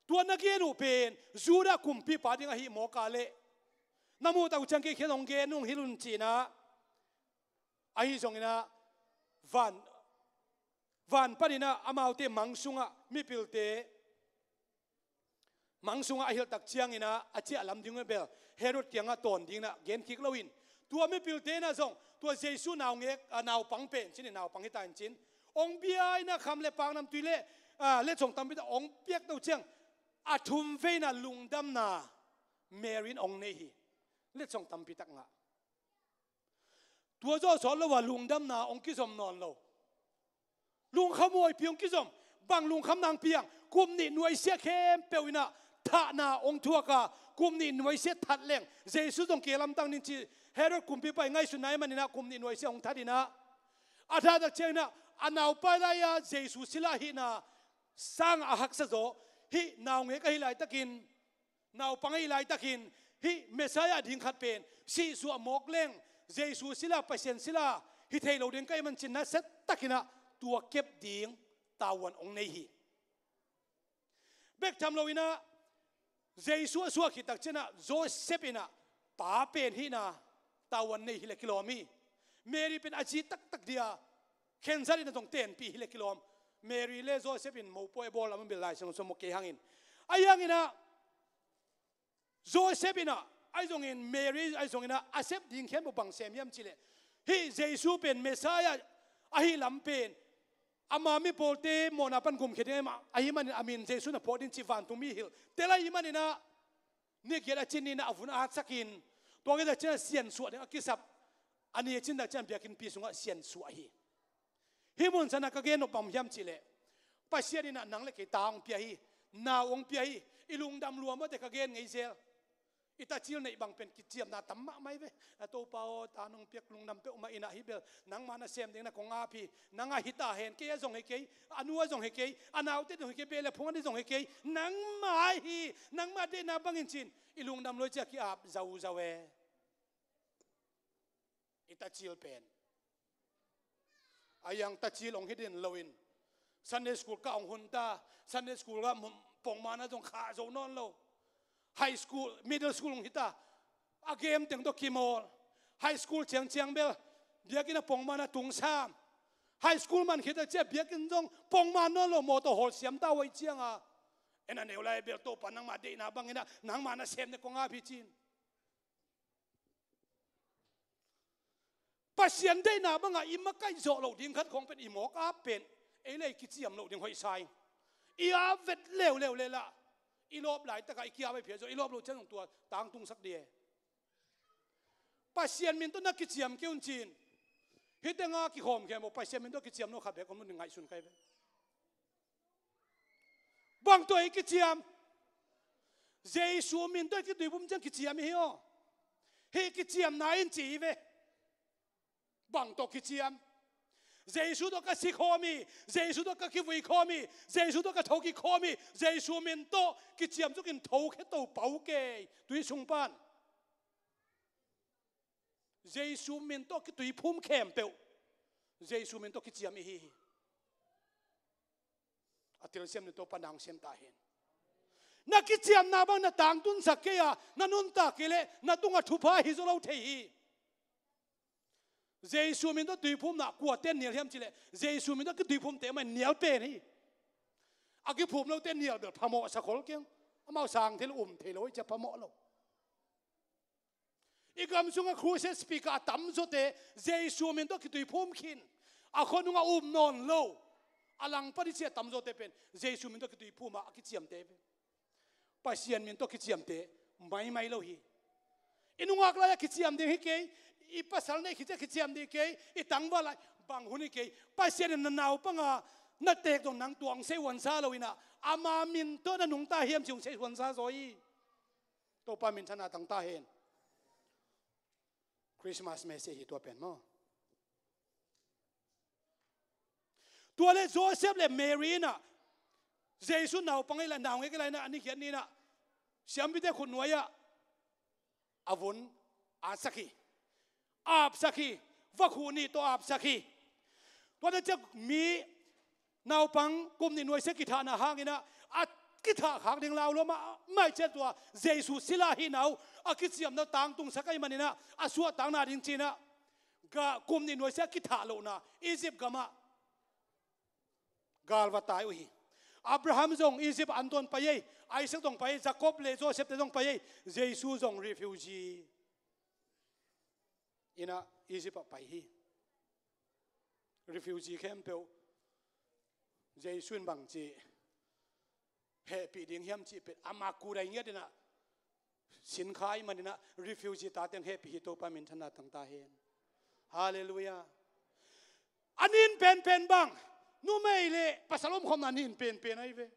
tua na gen uh pen Judah kumpipa ding ahi mawk a leh na muhtak uh ciang kei khian ong gen ung hilh un cinah. Ahi zonginah van van paninah amaute mang sungah mipilte mang sungah a hilh tak cianginah a ciah lam ding uh bel Herod kiangah tawn dinginah gen kik loin, tua mipilte inah zong tua Jesu naungek, a, naupang pen cin in naupang hita in cin, ong bia inah kham le paknamtui le, a, letsong tampi tak ong piak to ciang, a thum vei inah lungdamna Mary in ong nei hi. Letsong tampi tak ngah. Tua zawh sawt lo a lungdamna ong kizom nawn lo. Lungkham huaipi ong kizom. Bang lungkham nang piang? Kum nih nuaisiah khempeuh inah thahna ong thuak a, kum nih nuaisiah that leng Jesu zong kei lamtang ning ci, Herod kumpipa i ngaihsutna i maninah kum nih nuaisiah ong that inah, a thah tak cianginah a naupai lai-a Jesu sila hihna sang a haksa zaw, hih naungek ahi laitakin, naupang ahi laitakin hih Messiah ding khat pen sihsuah mawk leng Jesu sila, Pasian sila hi thei lo ding ka hih manin cin nasia takinah tua kep ding tavuan ong nei hi. Bek tham loinah Jesu a suah khit tak cianginah Joseph inah pa pen hihna tavuan nei hi le kilawm hi. Mary pen a ci taktak dia khensat inah zong tenpih hi le kilawm. Mary le Joseph in mopawi a bawl lam a bil Lai Siangtho sung maw kei hangin, ahi hanginah Joseph inah ahi zongin, Mary ahi zonginah a sep ding khempeuh bang sem hiam cihleh, hih Jesu pen Messiah ahi lam pen ama mipawlte mawhna pan gumkhia ding ahi manin a min Jesu na phuak ding cih vantung mi hilh tel ahi maninah ni giat a cin inah a vun atsakin, tua khit tak cianginah siansuah ding a kisap, a ni a cin tak ciang biakinnpi sungah siansuah hi. Hih mun sanah ka gen nop bang hiam cihleh, Pasian inah nang le kei ta ong pia hi, nau ong pia hi. I lungdam lua mawte ka gen ngei zel. I tacil neih bang pen kiciamna tam mahmah hi ve. A Topa aw, ta nong piak lungdam peuhmah inah hih bel nangma nasem ding na kong ap hi. Nang a hi ta hen, kei a zong hi kei, a nu a zong hi kei, a naute zong hi kei, beh le phung a ni zong hi kei, nangma hi, nangma deihna bangin cin i lungdam lua cia ki-ap zauzau e. I tacil pen a iang tacil ong hi den loin, Sunday school ka ong hun ta, Sunday school ah pongmana zong khah zo nawn lo. High school, middle school ong hi ta, a game teng tawh kimawl. High school ciangciang bel biakinn a pongmana tung sam. High school man khit a cia biakinn zong pongman nawn lo, mawtaw hawl siam ta uh ahi cianga, en a neu lai bel Topa nangma deihna banginah nangma nasem ding kong ap hi cin. Pasian deihna bangah i makaih zawh loh ding khat khawng pen i mawk ap pen ei le ei kiciam loh ding hoih sa ing. I ap vet leuleu leh lah i lawp laitakah i ki-ap ahi phiat zawh, i lawp loh ciang zong tua tangtungsak dih e. Pasian min tawh na kiciam kei un cin. Hih tenga kikhawm khempeuh Pasian min tawh kiciam lo khat bek om lo ding ngaihsun ka hi ve. Bang tawh i kiciam? Jesu min tawh i kituiphum ciang kiciam i hi aw. Hih kiciamna in ci hi ve. Bang tawh kiciam? Jesu tawh ka si khawm hi, Jesu tawh ka kivui khawm hi, Jesu tawh ka thokik khawm hi. Jesu min tawh kiciam zukin thokhia to pau kei tui sung pan. Jesu min tawh kituiphum khempeuh Jesu min tawh kiciam i hi hi. A telsiam ni Topa nang siam ta hen. Na kiciamna bang na tangtunsak kei a, na nuntak kei leh na tungah thupha hi zaw lo thei hi. Jesu min tawh tuiphumna kuate nial hiam cihleh, Jesu min tawh kituiphumte mah nial pen hi. A kiphum lote nial bel phamawh sa khol keng. Amau sang thei lo, um thei lo hi cia phamawh lo. I gam sungah crusade speaker a tamzawte Jesu min tawh kituiphum khin. A khuanungah um nawn lo, a langpan i cia tamzawte pen Jesu min tawh kituiphum ah a kiciamte pen Pasian min tawh kiciamte maimai lo hi. I nungak lai-ah kiciam ding hi kei, i pasal neih khit ciah kiciam ding hi kei, i tangval lai bang hun hi kei. Pasian in na naupanga na teek dong nang tua hong sei huansa lo inah, ama min tawh na nungta hiam ci hong sei huansa zaw hi. Topa minthanna tang ta hen. Christmas message hi tua pen maw? Tua le Joseph le Mary inah Jesu naupang ih la, naungek ih la inah a ni giat ni inah siampite khutnuai-ah a vun atsak hi. Apsak hi. Vakhu nih tawh apsak hi. Tuate ciah mi naupang kum nih nuaisia kithahna hanginah a kithah khak ding lau lua mahmah ih ciah tua Jesu sila hihna uh a kiciamna tangtungsak ahih maninah a suahtakna ding cinah kum nih nuaisia a kithah lohna Egypt gamah galva tai uh hi. Abraham zong Egypt an tawn pai ei, Isaac zong pai ei, Jacob le Joseph te zong pai ei, Jesu zong refugee in ah Egypt ah pai hi. Refugee khempeuh Jesu in bangci hehpih ding hiam cih pen ama kudai ngiat in ah sinkha ahih manin ah refugee tate hehpih hi. Topa minthanna tang ta hen. Halleluiah. A nin penpen bang, numei le pasal omkhawmna nin penpen ahi ve.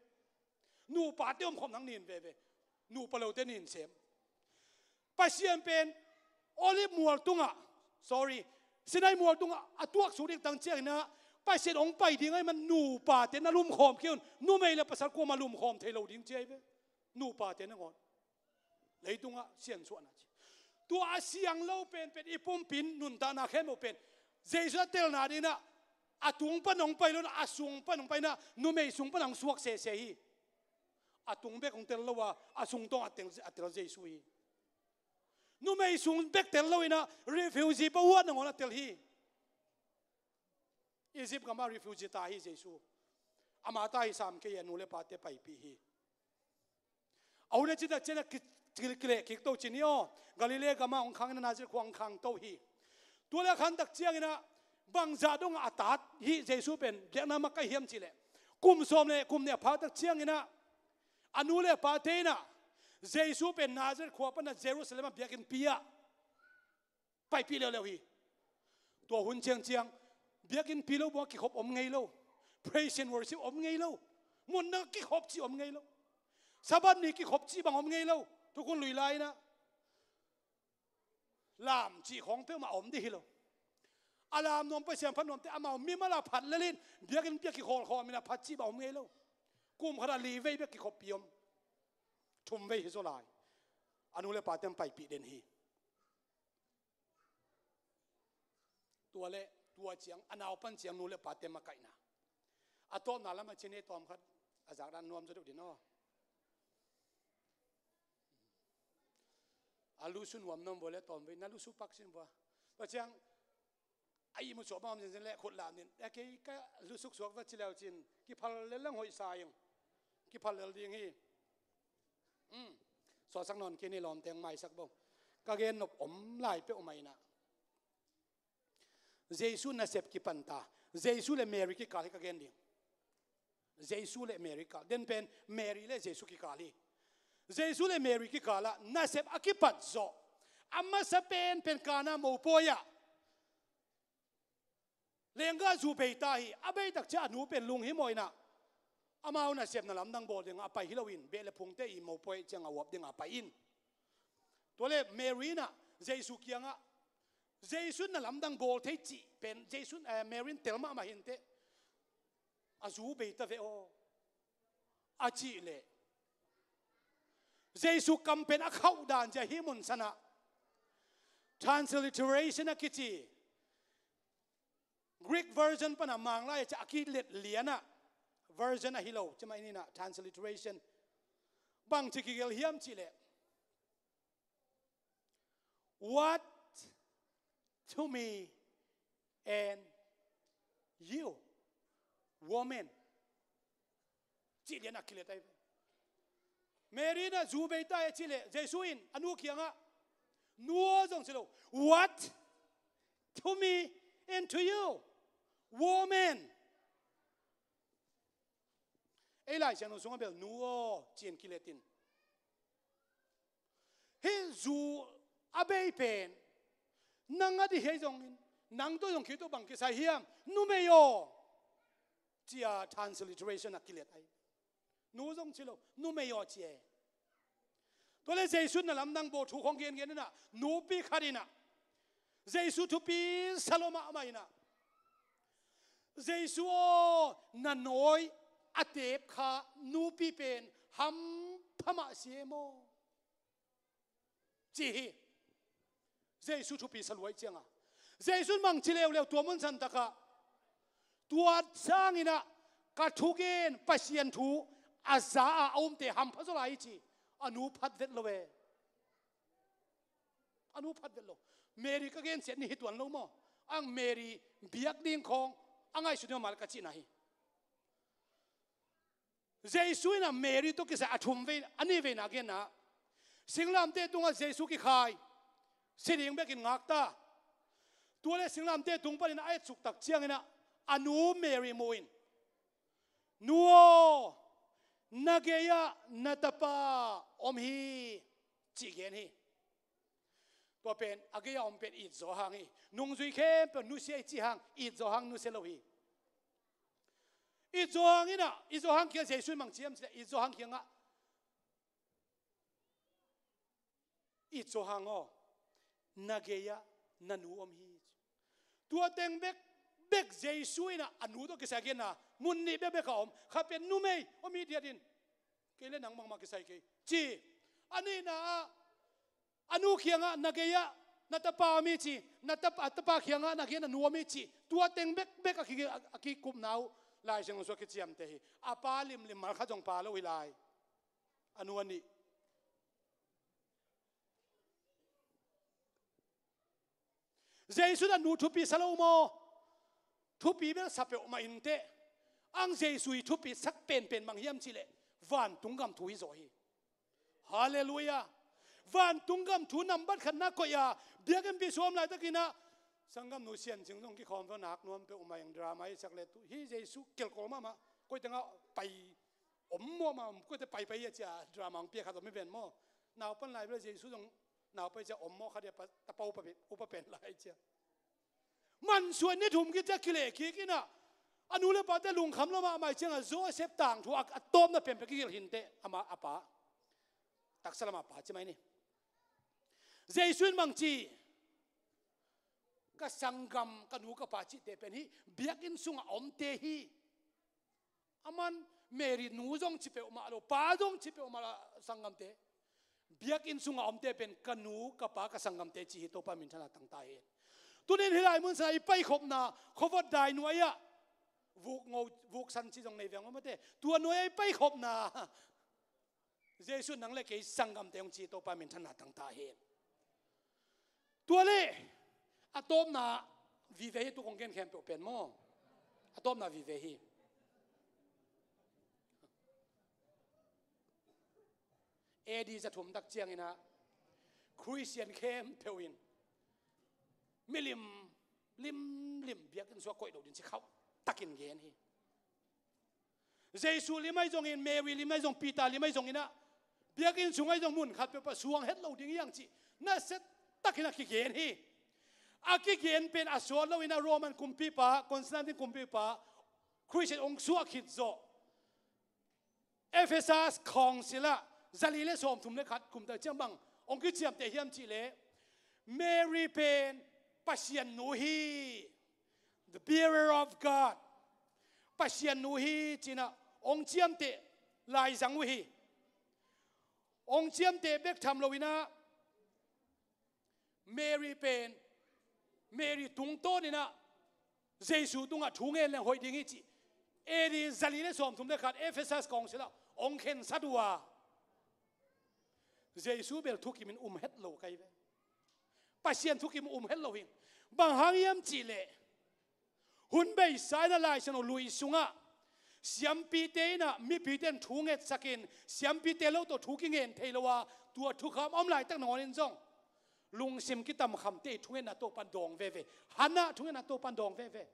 Nupate omkhawmna nin veve. Nupa lote nin sem. Pasian pen Olive mual tungah, sorry, Sinai mual tungah a tuaksuk ding tang ciangin ah Pasian hong pai ding ahih man nupate na lumkhawm kei un. Numei le pasal kuamah lumkhawm thei lo ding ci ahi ve. Nupate nangawn leitungah siansuahna ci. Tua a siang lo penpen i pumpi in nuntakna khempeuh pen Jesu a telna dingin ah a tung pan hong pai lo in ah a sung pan hong pai in ah numei sung pan hong suak sese hi. A tung bek hong tel lo a, a sung tawng a tel, a tel Jesu hi. Numei sung bek tel lo in ah refugee pa uat nangawn a tel hi. Egypt gamah refugee ta hi Jesu. Ama ta hi sam kei a, nu le pate paipih hi. A hun a citak ciangin ah ki, ki, kileh kik to cin hi aw. Galilee gamah hong khang in ah Nazareth khua hong khang to hi. Tua le a khan tak ciangin ah bangzah dongah a tat hi Jesu pen biakna makaih hiam cih leh kum sawm le kum nih a phak tak ciangin ah a nu le a pate in ah Jesu pen Nazareth khua pan ah Jerusalem ah biakinnpi ah paipih leuleu hi. Tua hun ciangciang biakinnpi lo buang kikhop om ngei lo. Praise and worship om ngei lo. Mun dang kikhop cih om ngei lo. Sabbath ni kikhop cih bang om ngei lo. Thukhun Lui lai in ah lam cih khawng peuhmah om dih hi lo. A lam nuam Pasian phat nuamte amau mimal a phat lel in biakinnpi ah kikhawlkhawm in ah phat cih bang om ngei lo. Kum khat ah li vei bek kikhoppi om. Thum vei hi zaw lai. A nu le pate paipih den hi. Tua le tua ciang a naupan ciang nu le pate makaihna. A tawpna lamah cin ei tawm khat a zakdan nuam zaw deuh din aw. A lusu nuam nuam vua le tawm vei na lusu pak sin vua. Tua ciang a ihmu suak bang om zenzen le khut lam nin a kei ka lusuk suak va ci leu cin kiphal lel lang hoih sa ing. Kiphal lel ding hi. Suaksak nawn kei ni lawmteng maisak bo. Ka gen nop om lai peuh mah in ah Jesu nasep kipanta. Jesu le Mary kikal hi ka gen ding. Jesu le Mary kikal. Den pen Mary le Jesu kikal hi. Jesu le Mary kikal ah nasep a kipat zawh a masa penpen Kana mopawi ah lenggah zu beita hi. A beitak ciah a nu pen lunghimawh in ah amau nasepna lamdang bawl dingah a pai hi loin beh le phungte i mopawi ciangah uap dingah a pai in. Tua le Mary in ah Jesu kiangah Jesu na lamdang bawl thei cih pen Jesu, eh, Mary in tel mahmah hinteh a zu beita ve aw a cih leh Jesu kam pen a khauh dan zia hi mun sanah transliteration a kici Greek version panah Manglai a ciah a kilet lianah version ahi lo cimah in inah transliteration bangci kigelh hiam cihleh, "What to me and you, woman?" Cih lianah kilet ahi. Mary in ah zu beita a cihleh Jesu in a nu kiangah, "Nu aw," zong ci lo, "What to me and to you, woman?" Ei Lai Siangtho sungah bel, "Nu aw," ci-in kilet in. Hih zu a bei pen nang a dih hi zongin, nang tawh zong khit uh bang kisai hiam? Numei aw, ci-a transliteration a kilet ahi. Nu zong ci lo, numei aw ci e. Tua le Jesu na lamdang bawl thu khong gengen inah nupi khat inah Jesu thupi sa lo mahmah inah, "Jesu aw, na nawi a teep kha nupi pen hampha mah si e maw?" ci hi. Jesu thupi sa luai cianga Jesu in mangci leuleu tua mun santakah, "Tua sanginah ka thugen Pasian thu a za-a a umte hampha zaw lai," ci. A nu phat vet lo e. A nu phat vet lo. Mary ka gensiat ni hi tuan lo maw? Ang Mary biak ding khawng a ngaihsun ding a mal ka cihna hi. Jesu in a Mary tawh kisai a thum vei, a nih veina a genna, singlamteh tungah Jesu kikhai, si ding bekin ngakta. Tua le singlamteh tung panin a etsuk tak ciangin ah a nu Mary mu in, "Nu aw, na gei-ah na tapa om hi," ci gen hi. Tua pen a gei-ah om pen it zaw hang hi. Nungzui khempeuh nusia i cih hang, it zaw hang nusia lo hi. It zaw hang in ah, it zaw hang kiang Jesu in bang ci hiam cih leh, it zaw hang kiangah, "It zaw hang aw, na gei-ah na nu om hi." Tua teng bekbek Jesu in ah a nu tawh kisai a genna mun nih bekbek a om. Khat pen numei om hi diat in, "Kei le nang bangmah kisai kei," ci. A nihna ah a nu kiangah, "Na gei-ah na tapa om hi," ci. Na tapa, a tapa kiangah, "Na gei-ah na nu om hi," ci. Tua teng bekbek a ki, a, a kikupna uh Lai Siangtho sungah kiciamteh hi. A pa limlim, malkhat zong pa lo hi lai. A nu a nih. Jesu in a nu thupi sa lo maw? Thupi bel sa peuhmah inteh. Ang Jesu i thupi sak penpen bang hiam cih leh, vantung gam thu hi zaw hi. Halleluiah. Vantung gam thu nambat khatna koih a, biakinnpi sung om laitakin ah, sanggamnu Sian Cing zong kikhawm tawh nak nuam peuhmah ing, drama i sak le tu hi. Jesu kelkawl mahmah. Koi tengah pai om maw, ma om, koite paipai a cia, drama hong pia khat om hi ven maw? Naupan lai bel Jesu zong naupai cia om maw, khat dia pa, tapa upa pen, upa pen lai cia. Mansuai ni thum kit cia kileh kik in ah, a nu le pate lungkham lo mahmah ciangah Joseph tangthu a, a tawpna penpen kigil hinteh, ama, a pa. Taksa lamah pa ci mai ni. Jesu in bang ci, "Ka sanggam, ka nu ka pa cihte pen hih biakinn sungah a omte hi." Aman Mary nu zong ci peuhmah lo, pa zong ci peuhmah lo, sanggamte. Biakinn sungah a omte pen ka nu, ka pa, ka sanggamte ci hi. Topa minthanna tang ta hen. Tunin hih lai mun sangah i paikhopna, khuavot dai nuai-ah, vuk ngo, vuk san ci zong nei veng lo mate. Tua nuai-ah i paikhopna, Jesu in nang le kei sanggamte hong ci hi. Topa minthanna tang ta hen. Tua le, a tawpna vive hi, tu kong gen khempeuh pen maw? A tawpna vive hi. A D za thum tak ciangin ah, Khristian khempeuh in milim limlim biakinn sungah koih loh ding ci khauh takin gen hi. Jesu lim ahi zongin, Mary lim ahi zong, Peter lim ahi zongin ah, biakinn sung ahi zong mun khat peuhpeuh suang het lo ding hi hang cih nasia takin a kigen hi. A kigen pen a sawt loin ah Roman kumpipa, Constantine kumpipa, Khristian hong suah khit zawh Ephesus council ah, zali le sawmthum le khat kum tak ciang bang hong kiciamteh hiam cih leh, Mary pen Pasian nu hi, the bearer of God. Pasian nu hi ci-in ah hong ciamteh laizang uh hi. Hong ciamteh bek tham loin ah, Mary pen, Mary tungtawnin ah Jesu tungah thu ngen leng hoih ding hi cih, A D zali le sawmthum le khat Ephesus council ah hong khensat uh a, Jesu bel thukimin um het lo ka hi ve. Pasian thukim um het lo hi. Bang hang hiam cih leh, hun beisa in ah Lai Siangtho lui sungah siampite in ah mipite in thu ngetsakin, siampite lo tawh thu kingen thei lo a, tua thukham om laitak nangawnin zong lungsim kitamkhamte i thungetna Topa'n dawng veve. Hannah thungetna Topa'n dawng veve.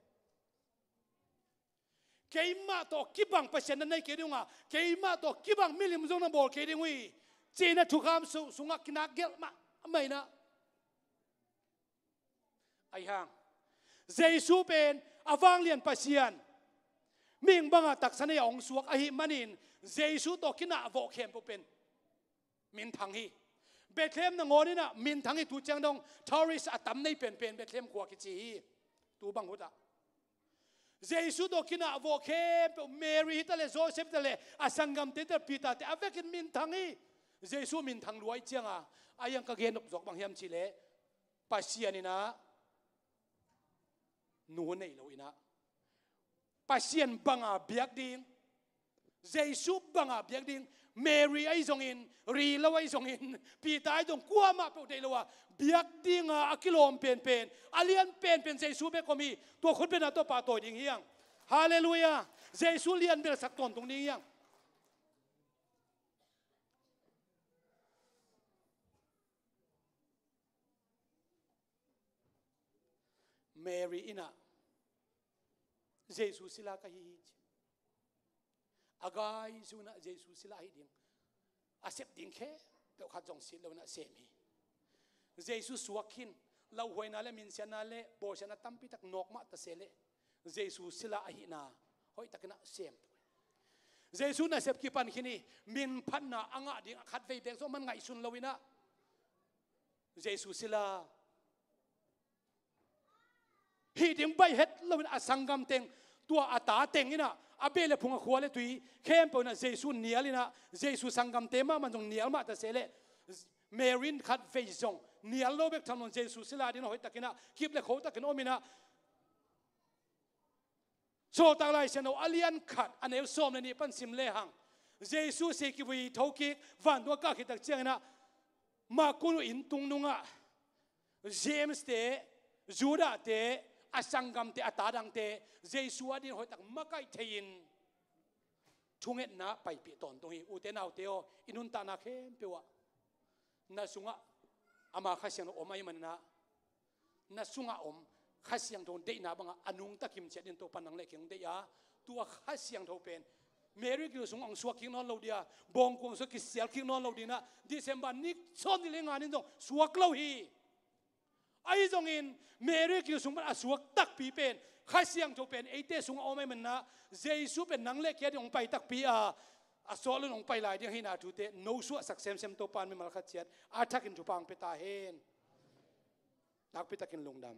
Keimah tawh kibang Pasian na nei kei ding uh a, keimah tawh kibang milim zong na bawl kei ding uh hi, ci-in ah thukham su-, sungah kinak gelh mahmah in ah. Ahi hang, Jesu pen a vanglian Pasian, mihing bangah taksa nei a hong suak ahih manin, Jesu tawh kinah vawh khempeuh pen minthang hi. Bethlehem nangawnin ah minthang hi. Tu ciang dong tourist a tam nei penpen Bethlehem khua kici hi. Tu bang hutah Jesu tawh kinah vawh khempeuh, Mary hi ta leh, Joseph hi ta leh, a sanggamte hi ta leh, Peter te a vekin minthang hi. Jesu minthang lua ahih ciangin, a iang ka gen nop zawk bang hiam cih leh, Pasian in ah nu nei lo in ah, Pasian banga biak ding, Jesu banga biak ding, Mary ahi zongin, ri lo ahi zongin, Peter ahi zong, kuamah peuh deih lo a, biak dinga a kilawm penpen, a lian penpen Jesu bek om hi. Tua khut bengna tawh pahtawi ding hi hang. Halleluiah. Jesu lian belsak tawntung ding hi hang. Mary in ah Jesu sila ka hi hi ci. A gai zong in ah Jesu sila ahi ding, a sep ding khempeuh khat zong sit lo in ah sem hi. Jesu suak khin, lauhuaina le minsiatna le bawlsiatna tampi tak nawk mah ta se leh Jesu sila ahihna hoihtak in ah sem. Jesu nasep kipan khin hi. Minphatna a ngah ding a khatvei bek zong man ngaihsun lo in ah Jesu sila hih ding baih het lo in ah a sanggam teng, tua a ta teng in ah a beh le phung, a khua le tui khempeuh in ah Jesu nial in ah, Jesu sanggamte mahmah zong nial mah ta se leh Mary in khatvei zong nial lo bek tham lo in Jesu sila ding in ah hoihtak in ah kip le kho takin om in ah, Sawltak Lai Siangtho a lian khat a neu sawm le nih pan sim lehang, Jesu si kivui thokik vantung a kah khit tak ciangin ah Makunu inn tung nungah James te, Judah te, a sanggamte, a ta dangte Jesu a ding hoihtak makaih thei-in thungetna paipih tawntung hi. Ute naute aw, i nuntakna khempeuh ah na sungah ama Kha Siangtho om ahih manin ah, na sungah om Kha Siangtho deihna bangah a nungta kimciat ding Topa'n nang le kei hong deih a, tua Kha Siangtho pen Mary kilu sungah hong suak kik nawn lo ding a, bawngkua hong suak kisial kik nawn lo ding in ah, December ni sawm ni le nga ni zong suak lo hi. Ahi zongin Mary kilu sung pan a suak takpi pen, Kha Siangtho pen eite sungah om ahih manin ah, Jesu pen nang le kei a ding hong pai takpi a, a sawt lo in hong pai lai ding ahihna thute no suahsak semsem Topa'n mimal khat ciat a thakin thupha hong pia ta hen. Nakpi takin lungdam.